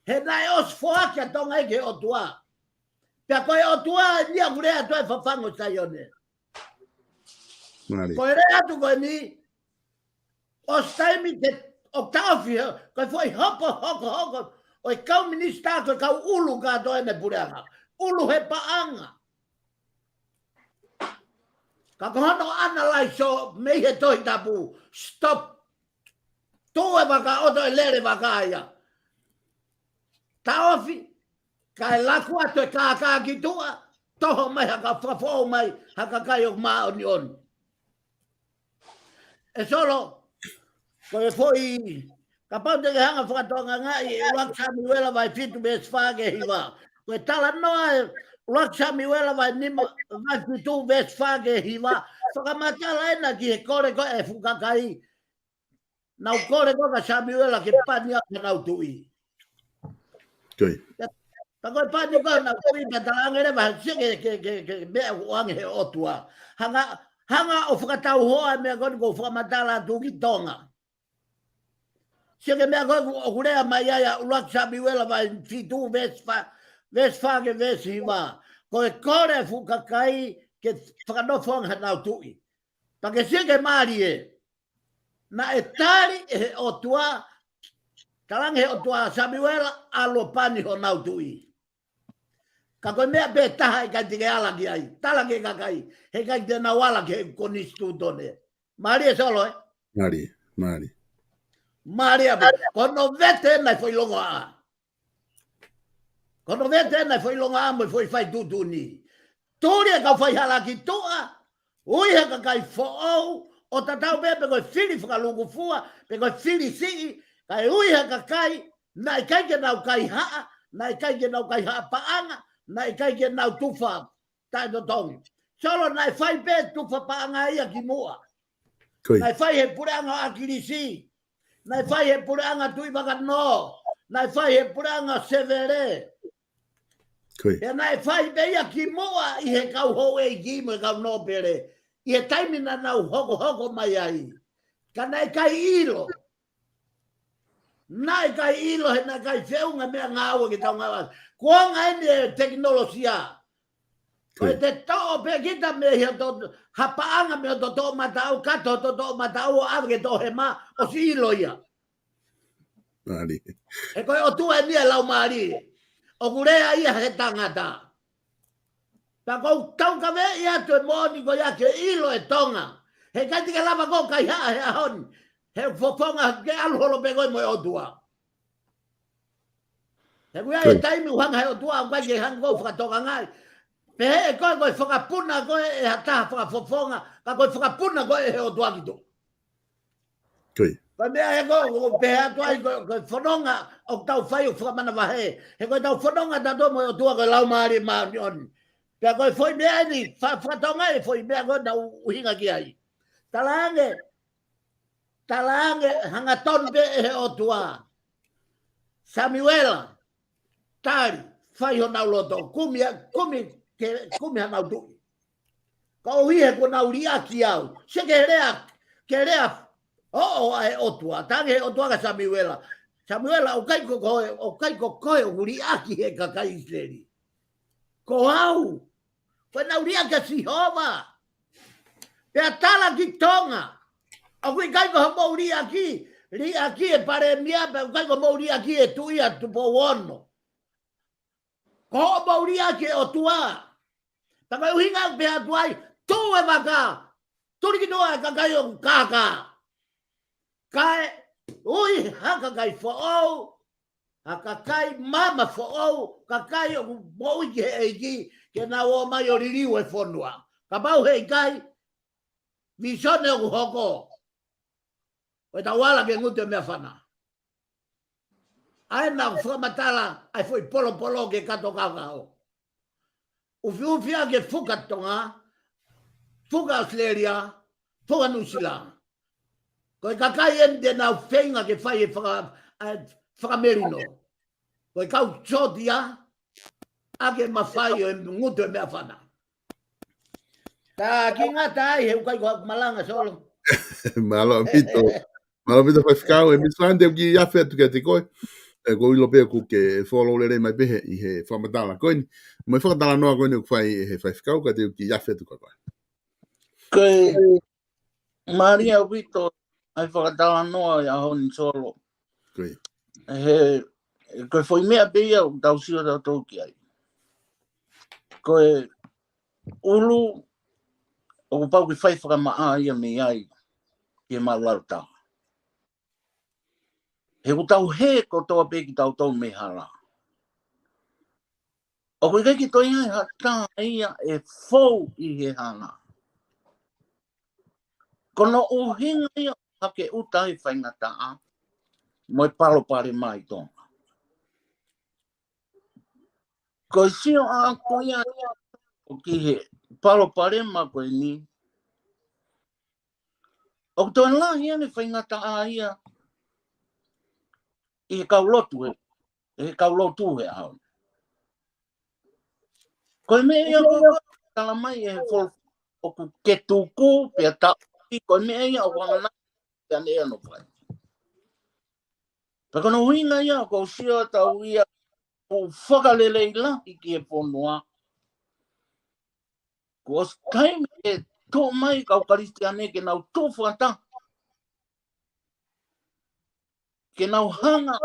He naʻe ʻosi foaki ʻa Tonga ia ki he ʻOtua. Pea ko e ʻOtua eni ʻoku lea atu ai e Fafangu ʻo Saione. Ko e lea atu ko eni, ʻosi taimi ke ʻo taʻofi he, ko e foʻi hopo hokohoko ʻo e kau minisitā ko e kau ʻulu kātoa ʻene puleʻanga. ʻUlu he paʻanga. Ka ko hono analyze ʻo mei he Tohi Tapu, stop. Tuʻu e vaka ʻoto e lele vaka ia. Taʻofi, kae laku atu e kākā ki tuʻa, toho mai ha ka fakafoʻou mai, ha kakai ʻoku māʻoniʻoni. ʻE Solo, ko e foʻi, kapau te ke hanga fakatokangaʻi e ʻUluaki Samiuela vahe fitu veesi fā ki he hiva. Ko e talanoa e ʻUluaki Samiuela vahe nima, vahe fitu veesi fā ki he hiva. Fakamatala ena ki he kole ko ē ʻa e fuʻu kakai. Nau kole ko ē kia Samiuela ke pani ʻaki hanau tuʻi. Ka ko e pani ko ē hanau tuʻi, pea talaange leva he sio ki he, ki he, ki he, ki he meʻa ʻoku ʻoange he ʻOtua. Hanga, hanga ʻo fakatauhoa e meʻa ko eni ʻoku ou fakamatala atu ki Tonga. Sio ki he meʻa ko ē ʻoku, ʻoku lea mai ai ʻa ʻUluaki Samiuela vahe fitu veesi fā, veesi fā ki he veesi hiva. Ko e kole e fuʻu kakai ke fakanofo ange hanau tuʻi. Pea ke sio ki he mālie. Naʻe tali ʻe he ʻOtua, talaange he ʻOtua, Samiuela, ʻalu ʻo pani honau tuʻi. Ka ko e meʻa pē taha ʻe ʻikai te ke ala ki ai. Tala ki he kakai, heʻikai te nau ala ki he konisitūtone. Mālie Solo, ē? Mālie, mālie. Mālie ʻaupito. Ko hono vete ena e foʻi longoaʻa. Ko hono vete ena e foʻi longoaʻa mo e foʻi fai tuʻutuʻuni. Tuli e kau faihala ki tuʻa, ui ha kakai foʻou, ʻo tatau pē pe ko e fili fakalūkufua, pe ko e fili siʻi, kae ui ha kakai, naʻe ʻikai ke nau kaihaʻa, naʻe ʻikai ke nau kaihaʻa paʻanga, naʻe ʻikai ke nau tufa taʻetotongi. Solo, naʻe fai pē tufa paʻanga ia ki muʻa. Naʻe fai he puleʻanga ʻo ʻAkilisi. Naʻe fai he puleʻanga Tuʻivakanō. Naʻe fai he puleʻanga Sevele. Ko ia. Pea naʻe fai pē ia kimuʻa ʻi he kau houʻeiki mo e kau nōpele. ʻI he taimi naʻa nau hokohoko mai ai. Ka naʻe ʻikai ʻilo. Naʻe ʻikai ʻilo he naʻe ʻikai feʻunga meʻangāue ke tau ngāue. Kuonga eni e tekinolosia. Ko e Ko ia. te toʻo pē kita mei he to, ha paʻanga mei hoto toʻomataʻu, kato hoto toʻomataʻu ʻo ʻave ki he toʻohema, ʻosi ʻilo ia. Mālie. He ko e ʻOtua eni e Laumālie. ʻOku lea ia he tangata. Pea ʻoku ou taukaveʻi atu e moʻoni ko ia ke ʻilo e Tonga. He ʻikai te ke lava ʻo kaihaʻa he ʻaho ni. He fofonga ke ʻalu holo pē koe mo e ʻOtua. He ʻoku ʻi ai Ko e ia. taimi ʻoku hanga he ʻOtua ʻoku ʻikai ke hanga ʻo fakatokangaʻi. Pehē ʻe koe ko e fakapuna koe ʻe ha taha fakafofonga, ka ko e fakapuna koe ʻe he ʻOtua ki tuʻa. Ko ia. Ko e meʻa ē ko, ʻoku ou pehē atu ai ko, ko e fononga ʻoku tau fai ʻoku fakamanavahē. He ko ʻetau fononga tautolu mo e ʻOtua ko e Laumālie Māʻoniʻoni. Pea ko e foʻi meʻa eni, fa-, fakatokangaʻi e foʻi meʻa ko ē naʻa ku ʻuhinga ki ai. Talaange, talaange hangatonu pē ʻe he ʻOtua. Samiuela, tali, fai honau loto, kumi, kumi, ke, kumi hanau tuʻi. Ka ʻoku ʻi he kuo nau liʻaki au. Se ke lea, ke lea, ʻo, ʻo, ʻa e ʻOtua. Talaange he ʻOtua kia Samiuela. Samiuela, ʻoku ʻikai ko koe, ʻoku ʻikai ko koe ʻoku liʻaki he kakai ʻIsileli. Ko au. Ko ʻenau liʻaki ʻa Sihova. Pea tala ki Tonga. ʻOku ʻikai ko hoʻomou liʻaki, liʻaki e palēmia, pea ʻoku ʻikai ko hoʻomou liʻaki e tuʻi ʻa Tupou Ono. Ko hoʻomou liʻaki e ʻOtua. Pea ko e ʻuhinga ʻoku pehē atu ai, tuʻu e vaka, tuli ki tuʻa e kakai ʻoku kākā. Kae ui ha kakai foʻou, ha kakai mama foʻou, kakai ʻoku moʻui ki he ʻEiki, ke nau ō mai ʻo liliu e fonua. Kapau he ʻikai, vīsone ʻoku hoko. Ko e tau ala ke ngutu e meʻafana. ʻA ē naʻa ku fakamatala, ʻa e foʻi polopolo ke kato kakao. Ufiufi ʻa ke fuka Tonga, fuka ʻAositelēlia, fuka Nuʻusila. Ko e kakai eni te nau feinga ke fai e faka-, ʻa e fakamelino. Ko e kau sōtia, ʻa ke mafai ʻo e ngutu e meʻafana. Ka ki ngata ai he ʻoku ʻikai ko haku malanga Solo. Mālō ʻaupito. Mālō ʻaupito Faifekau, ʻe Miss Lande, ʻoku kiʻi afe atu kiate koe. ʻE, ʻoku ou ʻilo pē ʻoku ke follow lelei mai pē he, ʻi he fakamatala ko eni. Mo e fakatalanoa ko eni ʻoku fai ʻe he Faifekau, ka te u kiʻi afe atu kia koe. Ko e mālie ʻaupito ʻa e fakatalanoa ʻi he ʻaho ni Solo. Ko ia. He, ko e foʻi meʻa pē ia ʻoku tau sio tautolu ki ai. Ko e ʻulu, ʻoku pau ke fai fakamaʻa ia mei ai, ki he māʻulalo taha. He ʻoku tau hē kotoa pē kitautolu mei hala. ʻOku ʻikai ke toe ʻi ai ha taha ia ʻe fou ʻi he hala. Ko hono ʻuhinga ia ʻoku hake ʻuta ai e faingataʻa mo e palopalema ʻi Tonga. Ko e sio ʻaʻaku ia ʻoku ʻi he palopalema ko eni, ʻoku toe lahi ange faingataʻa ia ʻi he kau lotu he, he kau lotu he ʻaho ni. Ko e meʻa ia ko, ko, tala mai ʻe he fol-, ʻoku ke tuku pea taʻofi, ko e meʻa ia ʻoku anga na pea ne ano fai. Pea ko hono ʻuhinga ia ʻoku ou sio atu au ia ʻoku fakalelei lahi ki he fonua. Kuo ʻosi taimi ke tuʻu mai kau Kalisitiane ke nau tuʻu fakataha. Ke nau hanga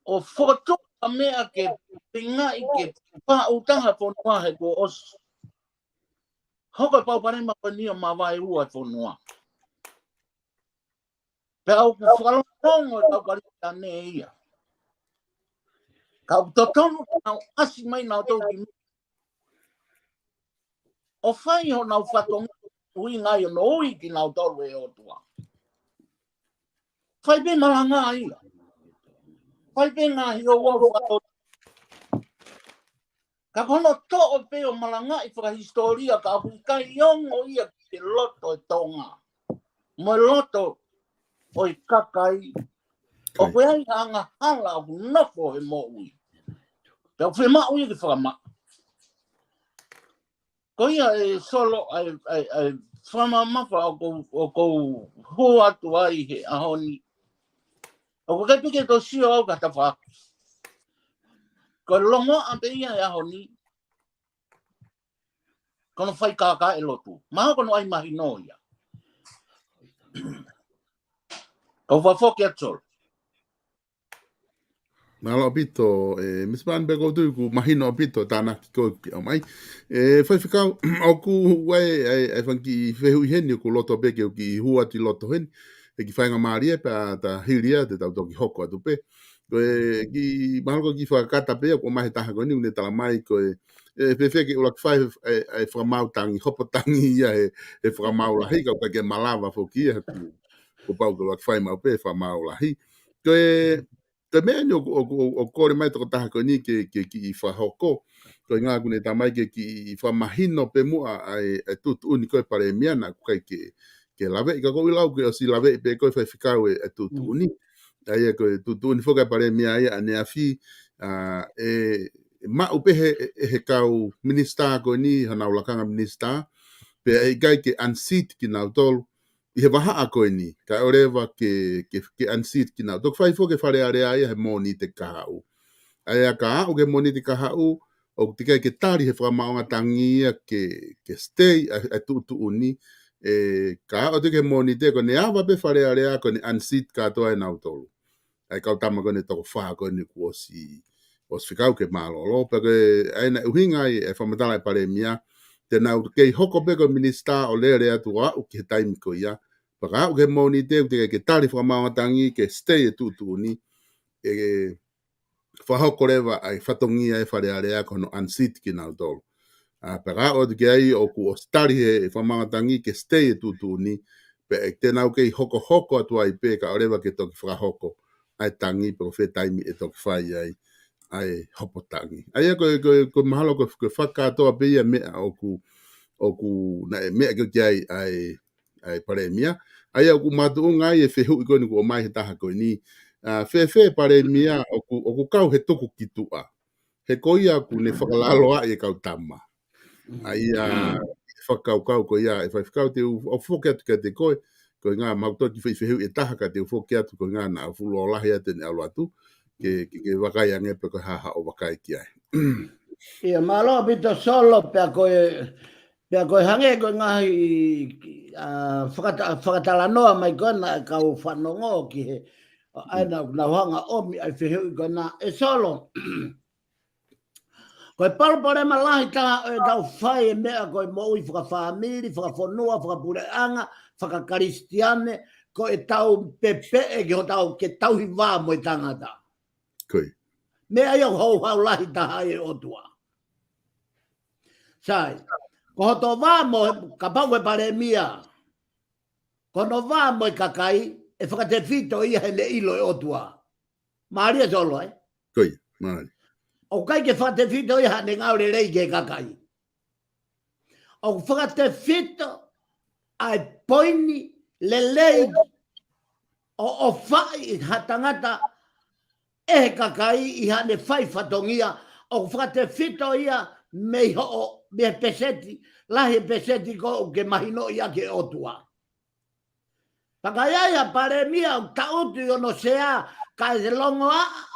ʻo fokotuʻu ha meʻa ke pingaʻi ke paʻu taha fonua he kuo ʻosi hoko e palopalema ko eni ʻo mavaeua e fonua. Pea ʻoku fakalongolongo e kau Kalisitiane ia. Ka ʻoku totonu ke nau ʻasi mai nautolu ki mui ʻo fai honau fatongia ʻuhinga ai ʻo nau ui kinautolu ʻe he ʻOtua. Fai pē malanga ia. Fai pē ngaahi ouau fakato-, ka ko hono toʻo pē ʻo malangaʻi fakahisitōlia ka ʻoku ʻikai ongo ia ki he loto e Tonga. Mo e loto ʻo e kakai ʻOku ʻi ai ha angahala ʻoku nofo he moʻui. Pea ʻoku fiemaʻu ia ke fakamaʻa. Ko ia ē Solo ʻa e, ʻa e, ʻa e fakamamafa ʻoku ou, ʻoku ou hū atu ai he ʻaho ni. ʻOku ʻikai pē ke toe sio au ki ha tafaʻaki. Ko e longoaʻa pē ia he ʻaho ni. Ko hono fai kākā e lotu. Mahalo ko hono ʻai mahino ia. Kau fakafoki atu Solo. Mālō ʻaupito, ē, Misa Pan, pea ʻoku ou tui kuo mahino ʻaupito e tānaki ko ē kuo ke ʻomai. Ē, Faifekau, ʻoku ʻi ai, ʻa e, ʻa e fanga kiʻi fehuʻi heni, ʻoku ou loto pē ke u kiʻi hū atu ʻi loto heni. ʻE kiʻi faingamālie pea ta hili ia, te tau toki hoko atu pē. Ko e kiʻi, mahalo ko e kiʻi fakakata pē ia, ʻoku ʻomai he taha ko eni, ʻoku ne talamai ko e, ē, fēfē ke ʻuluaki fai e, e, e fakamaau tangi, hopo tangi ia he, he fakamaau lahi, ka ʻoku ʻikai ke malava foki ia, he kuo, kuo pau ke ʻuluaki fai maʻu pē e fakamaau lahi. Ko e, ko e meʻa eni ʻoku, ʻoku, ʻoku, ʻoku kole mai e tokotaha ko eni ke, ke kiʻi fakahoko. Ko e ʻuhinga ʻoku ne talamai ke kiʻi fakamahino pē muʻa ʻa e, e tuʻutuʻuni ko ē Palēmia naʻa ʻoku ʻikai ke, ke laveʻi, ka ʻoku ou lau ke ʻosi laveʻi pē ko ē Faifekau e, e tuʻutuʻuni. ʻA ia ko e tuʻutuʻuni foki ʻa e Palēmia ia ʻaneafi, ʻa, ʻe, ʻe maʻu pē he, ʻe, ʻe he kau minisitā ko eni, honau lakanga minisitā, pea ʻe ʻikai ke unseat kinautolu ʻi he vahaʻa ko eni, kae ʻoua leva ke, ke, ke unseat kinautolu. Toki fai foki e Fale Alea ia he Mōnite kahaʻu. ʻA ia ka aʻu ki he Mōnite kahaʻu, ʻoku teʻeki ai ke tali he fakamaʻunga tangi ia ke, ke stay ʻa, ʻa e tuʻutuʻuni, ē, ka aʻu atu ki he Mōnite ko ʻene ava pē Fale Alea ko ʻene unseat kātoa ʻe nautolu. ʻA e kau tama ko eni ʻe toko fā ko eni kuo ʻosi, ʻosi fekau ke mālōlō, pea ko e, ʻa ia naʻe ʻuhinga ai e fakamatala ʻa e Palēmia, te nau kei hoko pē ko e minisitā ʻo lele atu ʻo aʻu ki he taimi ko ia, pea ka aʻu ki he Mōnite ʻoku teʻeki ai ke tali fakamaʻunga tangi ke stay e tuʻutuʻuni, ʻe fakahoko leva ʻa e fatongia e Fale Alea ko hono unseat kinautolu. ʻA, pea ka aʻu atu ki ai ʻoku ʻosi tali he fakamaʻunga tangi ke stay e tuʻutuʻuni, pea ʻe te nau kei hokohoko atu ai pē kae ʻoua leva ke toki fakahoko ʻa e tangi pe ko fē taimi ʻe toki fai ai ʻa e hopo tangi. ʻA ia ko e, ko e, ko e mahalo ko e, ko e fakakātoa pē ia meʻa ʻoku, ʻoku naʻe meʻa ki ai ʻa e, ʻa e Palēmia. ʻA ia ʻoku makatuʻunga ai e fehuʻi ko eni kuo ʻomai he taha ko eni. ʻA, fēfē Palēmia ʻoku, ʻoku kau he tuku ki tuʻa. He ko ia ʻoku ne fakalaloaʻi e kau tama. ʻA ia, fakakaukau ko ia, ʻe Faifekau te u, ʻo foki atu kiate koe, ko e ʻuhinga mau toki fai fehuʻi ʻe taha ka te u foki atu ko e ʻuhinga naʻa fuʻu lahi atu ʻene ʻalu atu, ke, ke, ke vakai ange pe ko e hā haʻo vakai ki ai. ʻIa, mālō ʻaupito Solo, pea ko e, pea ko e hangē ko e ngaahi, ʻa, fakata-, fakatalanoa mai ko ena e kau fanongo ki he, ʻa, ʻa ia naʻa nau hanga ʻomi ʻa e fehuʻi ko ena ʻe Solo. Ko e palopalema lahi taha ʻo ʻetau fai e meʻa ko e moʻui fakafāmili, fakafonua, fakapuleʻanga, fakakalisitiane, ko ʻetau pepeʻe ki hotau ke tauhi vā mo e tangata. Ko ia. Meʻa ia ʻoku houhau lahi taha ai e ʻOtua. Sai, ko hoto vā mo e, kapau ko e Palēmia, ko hono vā mo e kakai, ʻe fakatefito ia heʻene ʻilo e ʻOtua. Mālie Solo, ē? Ko ia, mālie. ʻOku ʻikai ke fakatefito ia haʻane ngāue lelei ki he kakai. ʻOku fakatefito ʻa e poini lelei ʻo, ʻofaʻi ha tangata ʻe he kakai ʻi haʻane fai fatongia, ʻoku fakatefito ia mei hoʻo, mei he peseti, lahi e peseti ko ē ʻoku ke mahinoʻi ʻaki e ʻOtua. Pea ka ʻi ai ha Palēmia ʻoku taʻutu ʻi hono sea, kae longoaʻa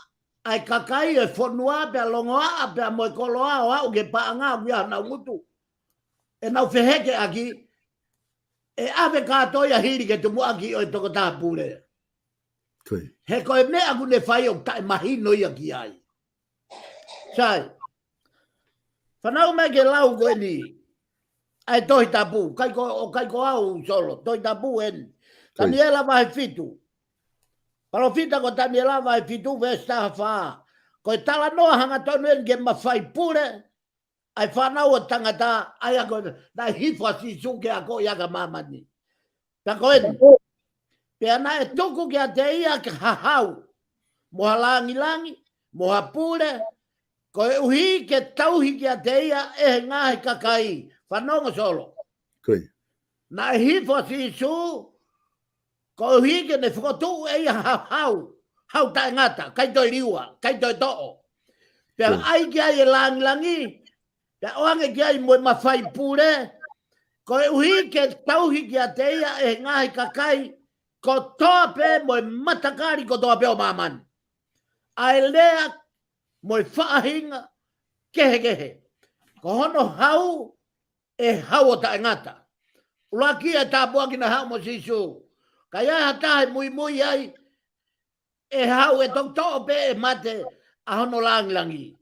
ʻa e kakai e fonua pea longoaʻa pea mo e koloa ʻo aʻu ki he paʻanga ʻoku ʻi ai honau ngutu. ʻE nau feheke ʻaki, ʻe ʻave kātoa ia hili ki he tumuʻaki ʻo e tokotaha pule. Ko ia. He ko e meʻa ʻoku ne fai ʻoku taʻemahino ia ki ai. Sai. Fanau mai ke lau ko eni ʻa e Tohi Tapu, ʻikai ko, ʻoku ʻikai ko au Solo, Tohi Tapu eni. Ko ia. Taniela vahe fitu. Palōfita ko Taniela vahe fitu, veesi taha fā. Ko e talanoa hangatonu eni ki he mafai pule ʻa e Fānau ʻa Tangata, ʻa ia ko ē naʻe hifo ʻa Sīsū ke akoʻi ʻaki ʻa māmani. Pea ko eni. Pea naʻe tuku kiate ia ha hau, mo ha langilangi, mo ha pule, koeʻuhi ke tauhi kiate ia ʻe he ngaahi kakai. Fanongo Solo. Ko ia. Naʻe hifo ʻa Sīsū, koeʻuhi ke ne fokotuʻu ʻe ia ha hau, hau taʻengata, ʻikai toe liua, ʻikai toe toʻo. Pea ʻai ki ai e langilangi, pea ʻoange ki ai mo e mafai pule, koeʻuhi ke tauhi kiate ia ʻe he ngaahi kakai kotoa pē mo e matakali kotoa pē ʻo māmani. ʻA e lea mo e faʻahinga kehekehe. Ko hono hau ʻe hau ʻo taʻengata. ʻUluaki e tāpuaki naʻe haʻu mo Sīsū. Ka ʻi ai ha taha ʻe muimui ai, ʻe hau ʻe toki toʻo pē ʻe mate ʻa hono langilangi.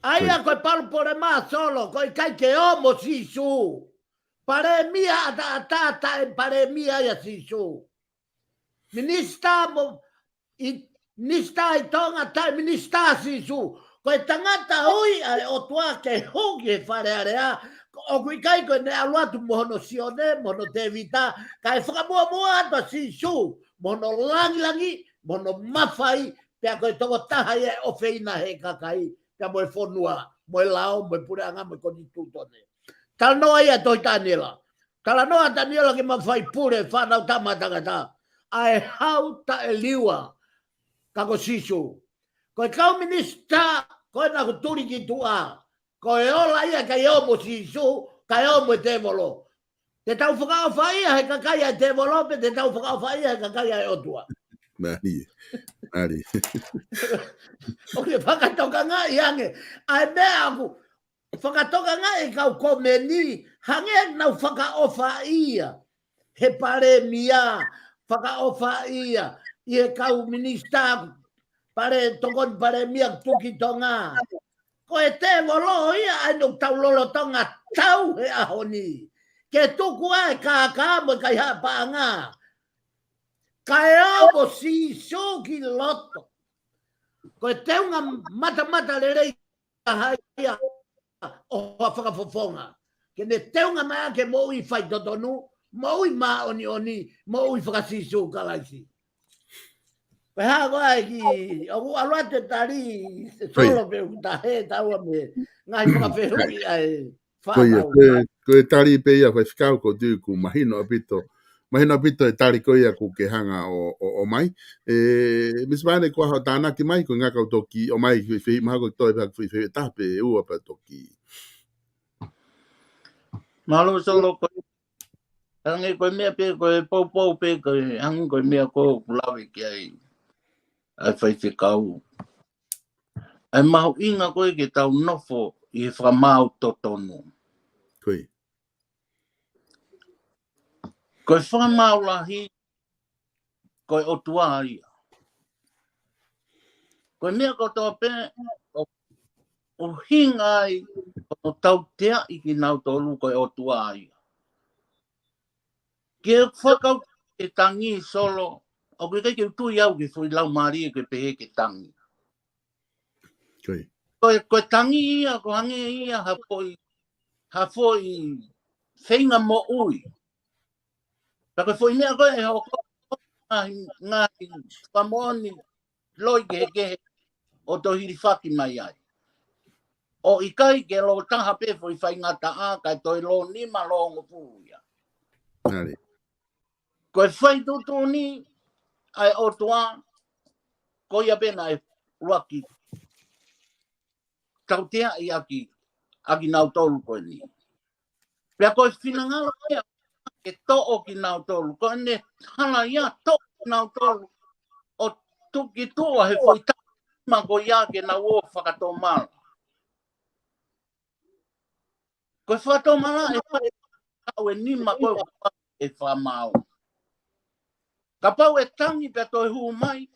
ʻA ia ko e palopalema Solo, ko e ʻikai ke ō mo Sīsū. Palēmia ʻataʻatā taʻe palēmia ia Sīsū. Minisitā mo, ʻi, minisitā ʻi Tonga taʻe minisitā Sīsū. Ko e tangata ui ʻa e ʻOtua ke hū ki he Fale Alea. ʻOku ʻikai ko ʻene ʻalu atu mo hono Sione, mo hono Tēvita. Kae fakamuʻomuʻa atu ʻa Sīsū, mo hono langilangi, mo hono mafai, pea ko e tokotaha ia ʻe ʻofeina he kakai, pea mo e fonua, mo e lao, mo e puleʻanga, mo e konisitūtone. Talanoa ia ʻa e tohi Taniela. Talanoa ʻa Taniela ki he mafai pule fānau tama tangata. ʻA e hau taʻeliua, ka ko Sīsū. Ko e kau minisitā, ko e naʻa ku tuli ki tuʻa. Ko e ola ia ʻikai ō mo Sīsū, kae ō mo e tēvolo. Te tau fakaʻofaʻia he kakai ʻa e tēvolo, pe te tau fakaʻofaʻia he kakai ʻa e ʻOtua. Mālie. Mālie. ʻOku ke fakatokangaʻi ange. ʻA e meʻa ʻoku fakatokangaʻi e kau komeni, hangē nau fakaʻofaʻia he palēmia, fakaʻofaʻia ʻi he kau minisitā, pale, tokoni palēmia tuʻu ki Tonga. Ko e tēvolo ia ʻa ē naʻa tau lolotonga tau he ʻaho ni. Ke tuku ʻa e kākā mo e kaihaʻa paʻanga. Kae ō mo Sīsū ki loto. Ko e teunga matamatalelei ʻa hai ia ʻo ha fakafofonga. Ke ne teunga mai ʻa e moʻui faitotonu, moʻui māʻoniʻoni, moʻui faka-Sīsū Kalaisi. Pea ko e hā ko ē ki, ʻoku ʻalu atu e tali, Solo pe ʻoku tahe taua me ngaahi fakafehuʻi ʻa e Ko ia, fānau. Ko e, ko e tali pē ia, Faifekau, ʻoku ou tui ʻoku mahino ʻaupito. Mahino ʻaupito e tali ko ia ʻoku ke hanga ʻo, ʻo, ʻomai. ʻE, Misi Vane, ko e hā hoʻo tānaki mai, ko e ʻuhinga ʻoku ou toki ʻomai, fei, fei, mahalo ko e toe pē ha fei, fei, taha pe ua pea toki. Mālō Solo, ko e, hangē ko e meʻa pē, ko e poupou pē, ko e hangē ko e meʻa ko ē ʻoku lave ki ai ʻa e Faifekau. ʻA e mahuʻinga ko ē ke tau nofo ʻi he fakamaau totonu. Ko ia. Ko e fakamaau lahi, ko e ʻOtua ia. Ko e meʻa kotoa pē ʻoku ʻuhinga ai ʻo tauteaʻi kinautolu ko e ʻOtua ia. Ke fakau ke tangi Solo, ʻoku ʻikai ke u tui au ki he foʻi laumālie ke pehē ke tangi. Ko ia. Ko e, ko e tangi ia, ko e hangē ia ha foʻi, ha foʻi feinga moʻui. Pea ko e foʻi meʻa ko ē ʻe hoko, ngaahi, ngaahi fakamoʻoni loi kehekehe ʻo toe hilifaki mai ai. ʻOku ʻikai ke lōtaha pē foʻi faingataʻa, kae toe lōnima lōngofulu ia. Mālie. Ko e fai tuʻutuʻuni ʻa e ʻOtua, ko ia pē naʻe ʻuluaki tauteaʻi ʻaki, ʻakinautolu ko eni. Pea ko e finangalo ia ke toʻo kinautolu, ko ʻene hala ia toʻo kinautolu ʻo tuku ki tuʻa he foʻi taʻu ʻe nima ko ia ke nau ō fakatomala. Ko e fakatomala ʻe fai taʻu ʻe nima ko ē ʻe fakamaau. Kapau ʻe tangi pea toe hū mai,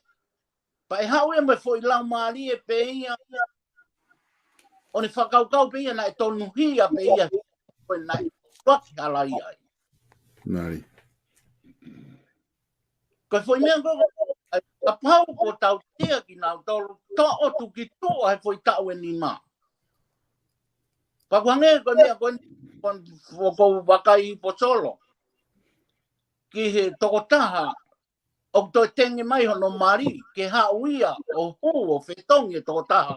pea ʻe haʻu ia mo e foʻi laumālie pē ia, ʻo ne fakakaukau pē ia naʻe tonuhia pē ia, ko e naʻe toki hala ia ai. Mālie. Ko e foʻi meʻa ko ē, kapau ko tautea kinautolu, toʻo tuku ki tuʻa he foʻi taʻu ʻe nima. Ka ʻoku hangē ko e meʻa ko eni, ko e foʻi vakai ʻi Solo. Ki he tokotaha, ʻoku toe tenge mai hono mali, ke haʻu ia, ʻo hū, ʻo fetongi e tokotaha.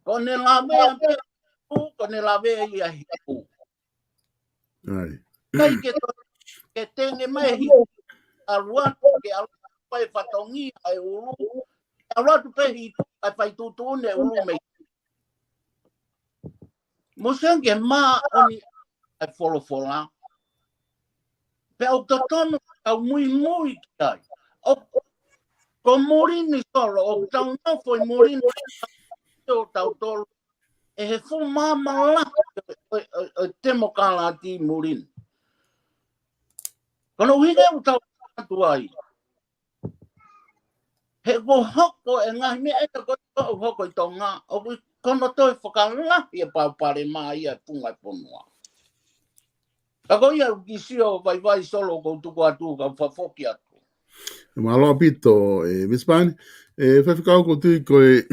Ko ʻene lave ʻa pē, hū, ko ʻene lave ia he hū. ʻAi. ʻIkai ke to-, ke tenge mai hi, ʻalu atu, ke ʻalu pē fatongia ʻa e ʻulu, ʻalu atu pē hiki ʻa e fai tuʻutuʻuni ʻa e ʻulu mei. Mo sio ange ki he māʻoniʻoni ʻa e folofola. Pea ʻoku totonu ke tau muimui ki ai. ʻOku, ko Mulini Solo, ʻoku tau nofo ʻi Mulini ʻo tautolu ʻe he fuʻu maama lahi ʻo, ʻo, ʻo, ʻo e temokalati Mulini. Ko hono ʻuhinga ʻoku tau atu ai. He kuo hoko e ngaahi meʻa ʻe ko ʻoku hoko ʻi Tonga, ʻoku ʻi hono toe fakalahi e palopalema ia ʻa e funga e fonua. Ka ko ia ʻoku ke sio vaivai Solo ʻoku ou tuku atu, kau fafoki atu. Mālō ʻaupito, ʻe, Misipani, ʻe, Faifekau, ʻoku ou tui ko e,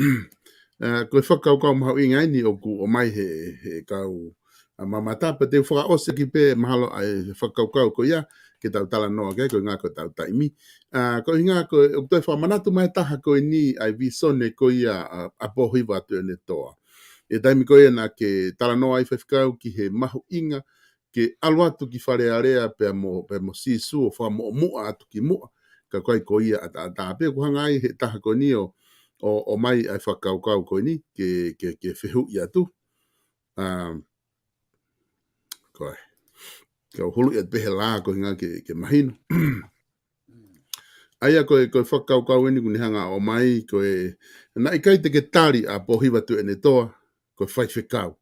ʻa, ko e fakakaukau mahuʻinga ʻeni ʻoku ʻomai he, he kau, ʻa, mamata, pea te u fakaʻosi ki pē mahalo ʻa e fakakaukau ko ia, ke tau talanoa ki ai, ko e ʻuhinga ko ʻetau taimi. ʻA, ko e ʻuhinga ko e, ʻoku toe fakamanatu mai taha ko eni ʻa e visone ko ia ʻa, ʻa Pōhiva Tuʻiʻonetoa. ʻI he taimi ko ia naʻa ke talanoa ai Faifekau ki he mahuʻinga, ke ʻalu atu ki Fale Alea pea mo, pea mo Sīsū ʻo fakamuʻomuʻa atu ki muʻa, ka ʻoku ʻikai ko ia ʻataʻatā. Pea ʻoku hanga ai he taha ko eni ʻo, ʻo, ʻomai ʻa e fakakaukau ko eni, ke, ke, ke fehuʻi atu. ʻA, ko e. Ke u huluʻi atu pē he lā ko e ʻuhinga ke, ke mahino. ʻA ia ko e, ko e fakakaukau eni ʻoku ne hanga ʻo ʻomai ko e, naʻe ʻikai te ke tali ʻa Pōhiva Tuʻiʻonetoa ko e faifekau.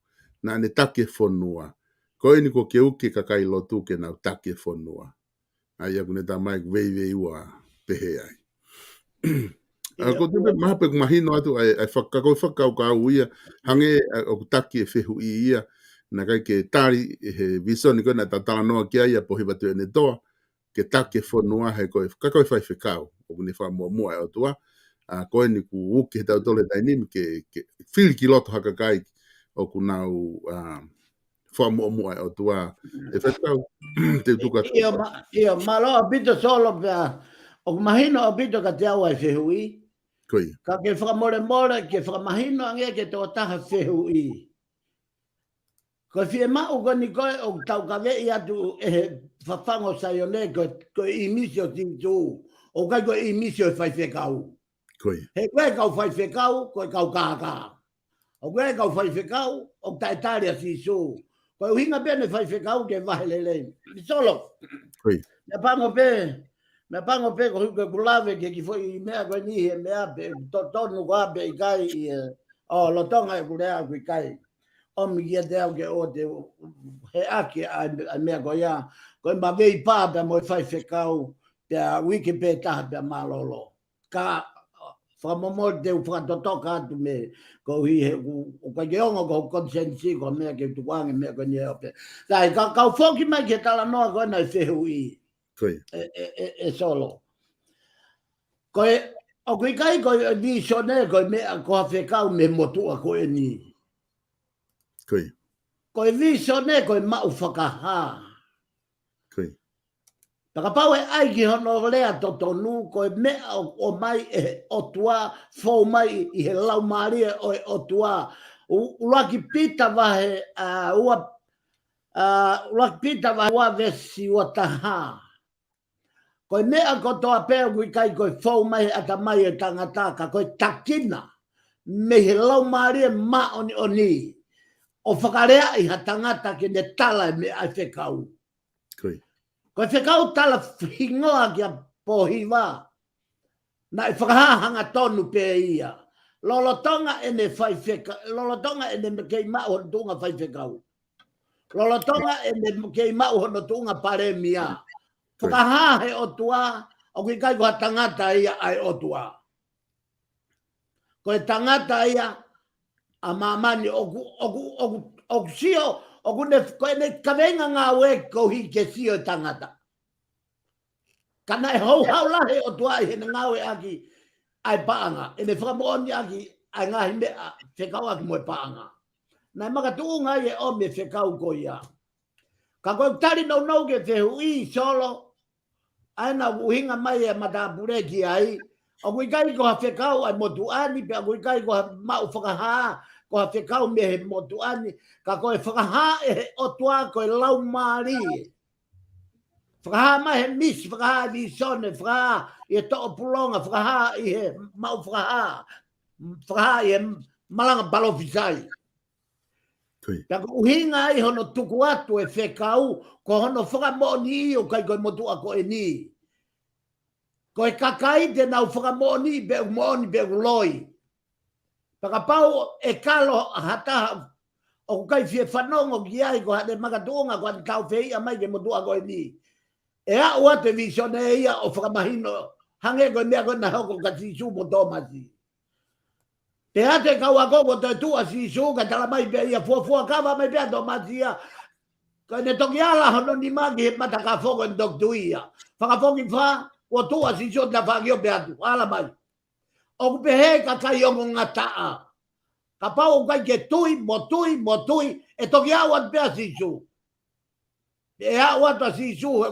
Naʻa ne taki e fonua. Ko eni kuo ke uki e kakai lotu ke nau taki e fonua. ʻA ia ʻoku ne talamai ʻoku veiveiua pehē ai. ʻA, ʻIo, ko e tupe ʻio. Maha pē ʻoku mahino atu ʻa e, ʻa e faka-, ko e fakakaukau ia, hangē, ʻa, ʻoku taki e fehuʻi ia, naʻe ʻikai ke tali ʻe he visone ko ē naʻa tau talanoa ki ai ʻa Pōhiva Tuʻiʻonetoa, ke taki e fonua he ko e, ka ko e faifekau, ʻoku ne fakamuʻomuʻa e ʻOtua, ʻa, ko eni kuo uki he tautolu e taimi ni ke, ke fili ki loto ha kakai, ʻoku nau, ʻa, fakamuʻomuʻa e ʻOtua. ʻE Faifekau, te u tuku atu. ʻIo, mā-, ʻio, mālō ʻaupito Solo pea, ʻoku mahino ʻaupito kiate au ʻa e fehuʻi. Ko ia. Ka ke fakamolemole, ke fakamahino ange ke tō taha fehuʻi. Ko e fiemaʻu ko eni ko ē ʻoku taukaveʻi atu ʻe he fafangu ʻo Saione ko e, ko e ʻīmisi ʻo Sīsū. ʻOku ʻikai ko e ʻīmisi ʻo e faifekau. Ko ia. He ko e kau faifekau, ko e kau kākā. ʻOku ʻi ai e kau faifekau, ʻoku taʻetali ʻa Sīsū. Ko e ʻuhinga pē ʻene faifekau ke vahe lelei. Solo. Ko ia. Meʻapango pē, meʻapango pē ko e hū ko ʻeku lave ki he kiʻi foʻi meʻa ko eni he meʻa pe totonu ko ā pe ʻikai ʻi he, ʻo lolotonga ʻeku lea ʻoku ʻikai. ʻOmi kiate au ke ʻoua te u heʻaki ʻa e, ʻa e meʻa ko ia. Ko e mavei pā pea mo e faifekau, pea uike pē taha pea mālōlō. Ka, ʻa, fakamomoli te u fakatotoka atu mei, koeʻuhi he ʻoku, ʻoku ʻikai ke ongo ko hoku konisēnisi ko e meʻa ke tukuange meʻa ko eni ʻe ope. Sai, ka, kau foki mai ki he talanoa ko ena ʻi he fehuʻi. Ko ia. ʻE, ʻe, ʻe, ʻe Solo. Ko e, ʻoku ʻikai ko e visone ko e meʻa ko ha fekau mei he motuʻa ko eni. Ko ia. Ko e visone ko e maʻu fakahā. Ko ia. Pea kapau ʻe ʻai ki hono lea totonu, ko e meʻa ʻo, ʻomai ʻe he ʻOtua, fou mai ʻi he Laumālie ʻo e ʻOtua. ʻU-, ʻUluaki Pita vahe, ʻa, ua, ʻa, ʻUluaki Pita vahe ua veesi ua taha. Ko e meʻa kotoa pē ʻoku ʻikai ko e fou mai he ʻatamai ʻo e tangata, ka ko e takina mei he Laumālie Māʻoniʻoni, ʻo fakaleaʻi ha tangata ke ne tala e meʻa ʻa e fekau. Ko ia. Ko e fekau tala hingoa kia Pōhiva, naʻe fakahā hangatonu pē ia. Lolotonga ʻene faifeka-, lolotonga ʻene kei maʻu hono tuʻunga faifekau. Lolotonga ʻene kei maʻu hono tuʻunga palēmia. Ko ia. Fakahā he ʻOtua, ʻoku ʻikai ko ha tangata ia ʻa e ʻOtua. Ko e tangata ia ʻa māmani ʻoku, ʻoku, ʻoku, ʻoku sio, ʻoku ne, ko ʻene kaveinga ngāue koeʻuhi ke sio e tangata. Ka naʻe houhau lahi e ʻOtua ʻi heʻene ngāueʻaki ʻa e paʻanga, ʻene fakamoʻoniʻaki ʻa e ngaahi meʻa fekauʻaki mo e paʻanga. Naʻe makatuʻunga ai e ʻomi e fekau ko ia. Ka ko e tali nounou ki he fehuʻi Solo, ʻa ena ʻoku ʻuhinga mai e matāpule ki ai, ʻoku ʻikai ko ha fekau ʻa e motuʻa ni, pea ʻoku ʻikai ko ha maʻu fakahā, ko ha fekau mei he motuʻa ni, ka ko e fakahā ʻe he ʻOtua ko e Laumālie. Fakahā mai he misi, fakahā ʻi he vīsone, fakahā ʻi he toʻo pulonga, fakahā ʻi he maʻu fakahā, fakahā ʻi he malanga palōfisai. Pea ko e ʻuhinga ia hono tuku atu e fekau, ko hono fakamoʻoni ʻoku ʻikai ko e motuʻa ko eni. Ko e kakai te nau fakamoʻoni pe ʻoku moʻoni pe ʻoku loi. Pea kapau ʻe kalo ha taha ʻoku ʻikai fie fanongo ki ai ko haʻane makatuʻunga ko haʻane taufehiʻa mai ki he motuʻa ko eni. ʻE aʻu atu e vīsone ia ʻo fakamahino, hangē ko e meʻa ko ē naʻe hoko kia Sīsū mo Tōmasi. Pea te kau ako ko e toe tuʻu ʻa Sīsū, kae tala mai pē ia, fuofua kava mai pē ʻa Tōmasi ia. Ka ne toki ala hono nima ki he matakafo ko ē ʻene toki tui ia. Fakafoki fā, kuo tuʻu ʻa Sīsū, tafaʻaki ʻo pehē atu, ala mai. ʻOku pehē ʻe he kakai ongongataʻa. Kapau ʻoku ʻikai ke tui, mo tui, mo tui, ʻe toki aʻu atu pē ʻa Sīsū. ʻE aʻu atu ʻa Sīsū, he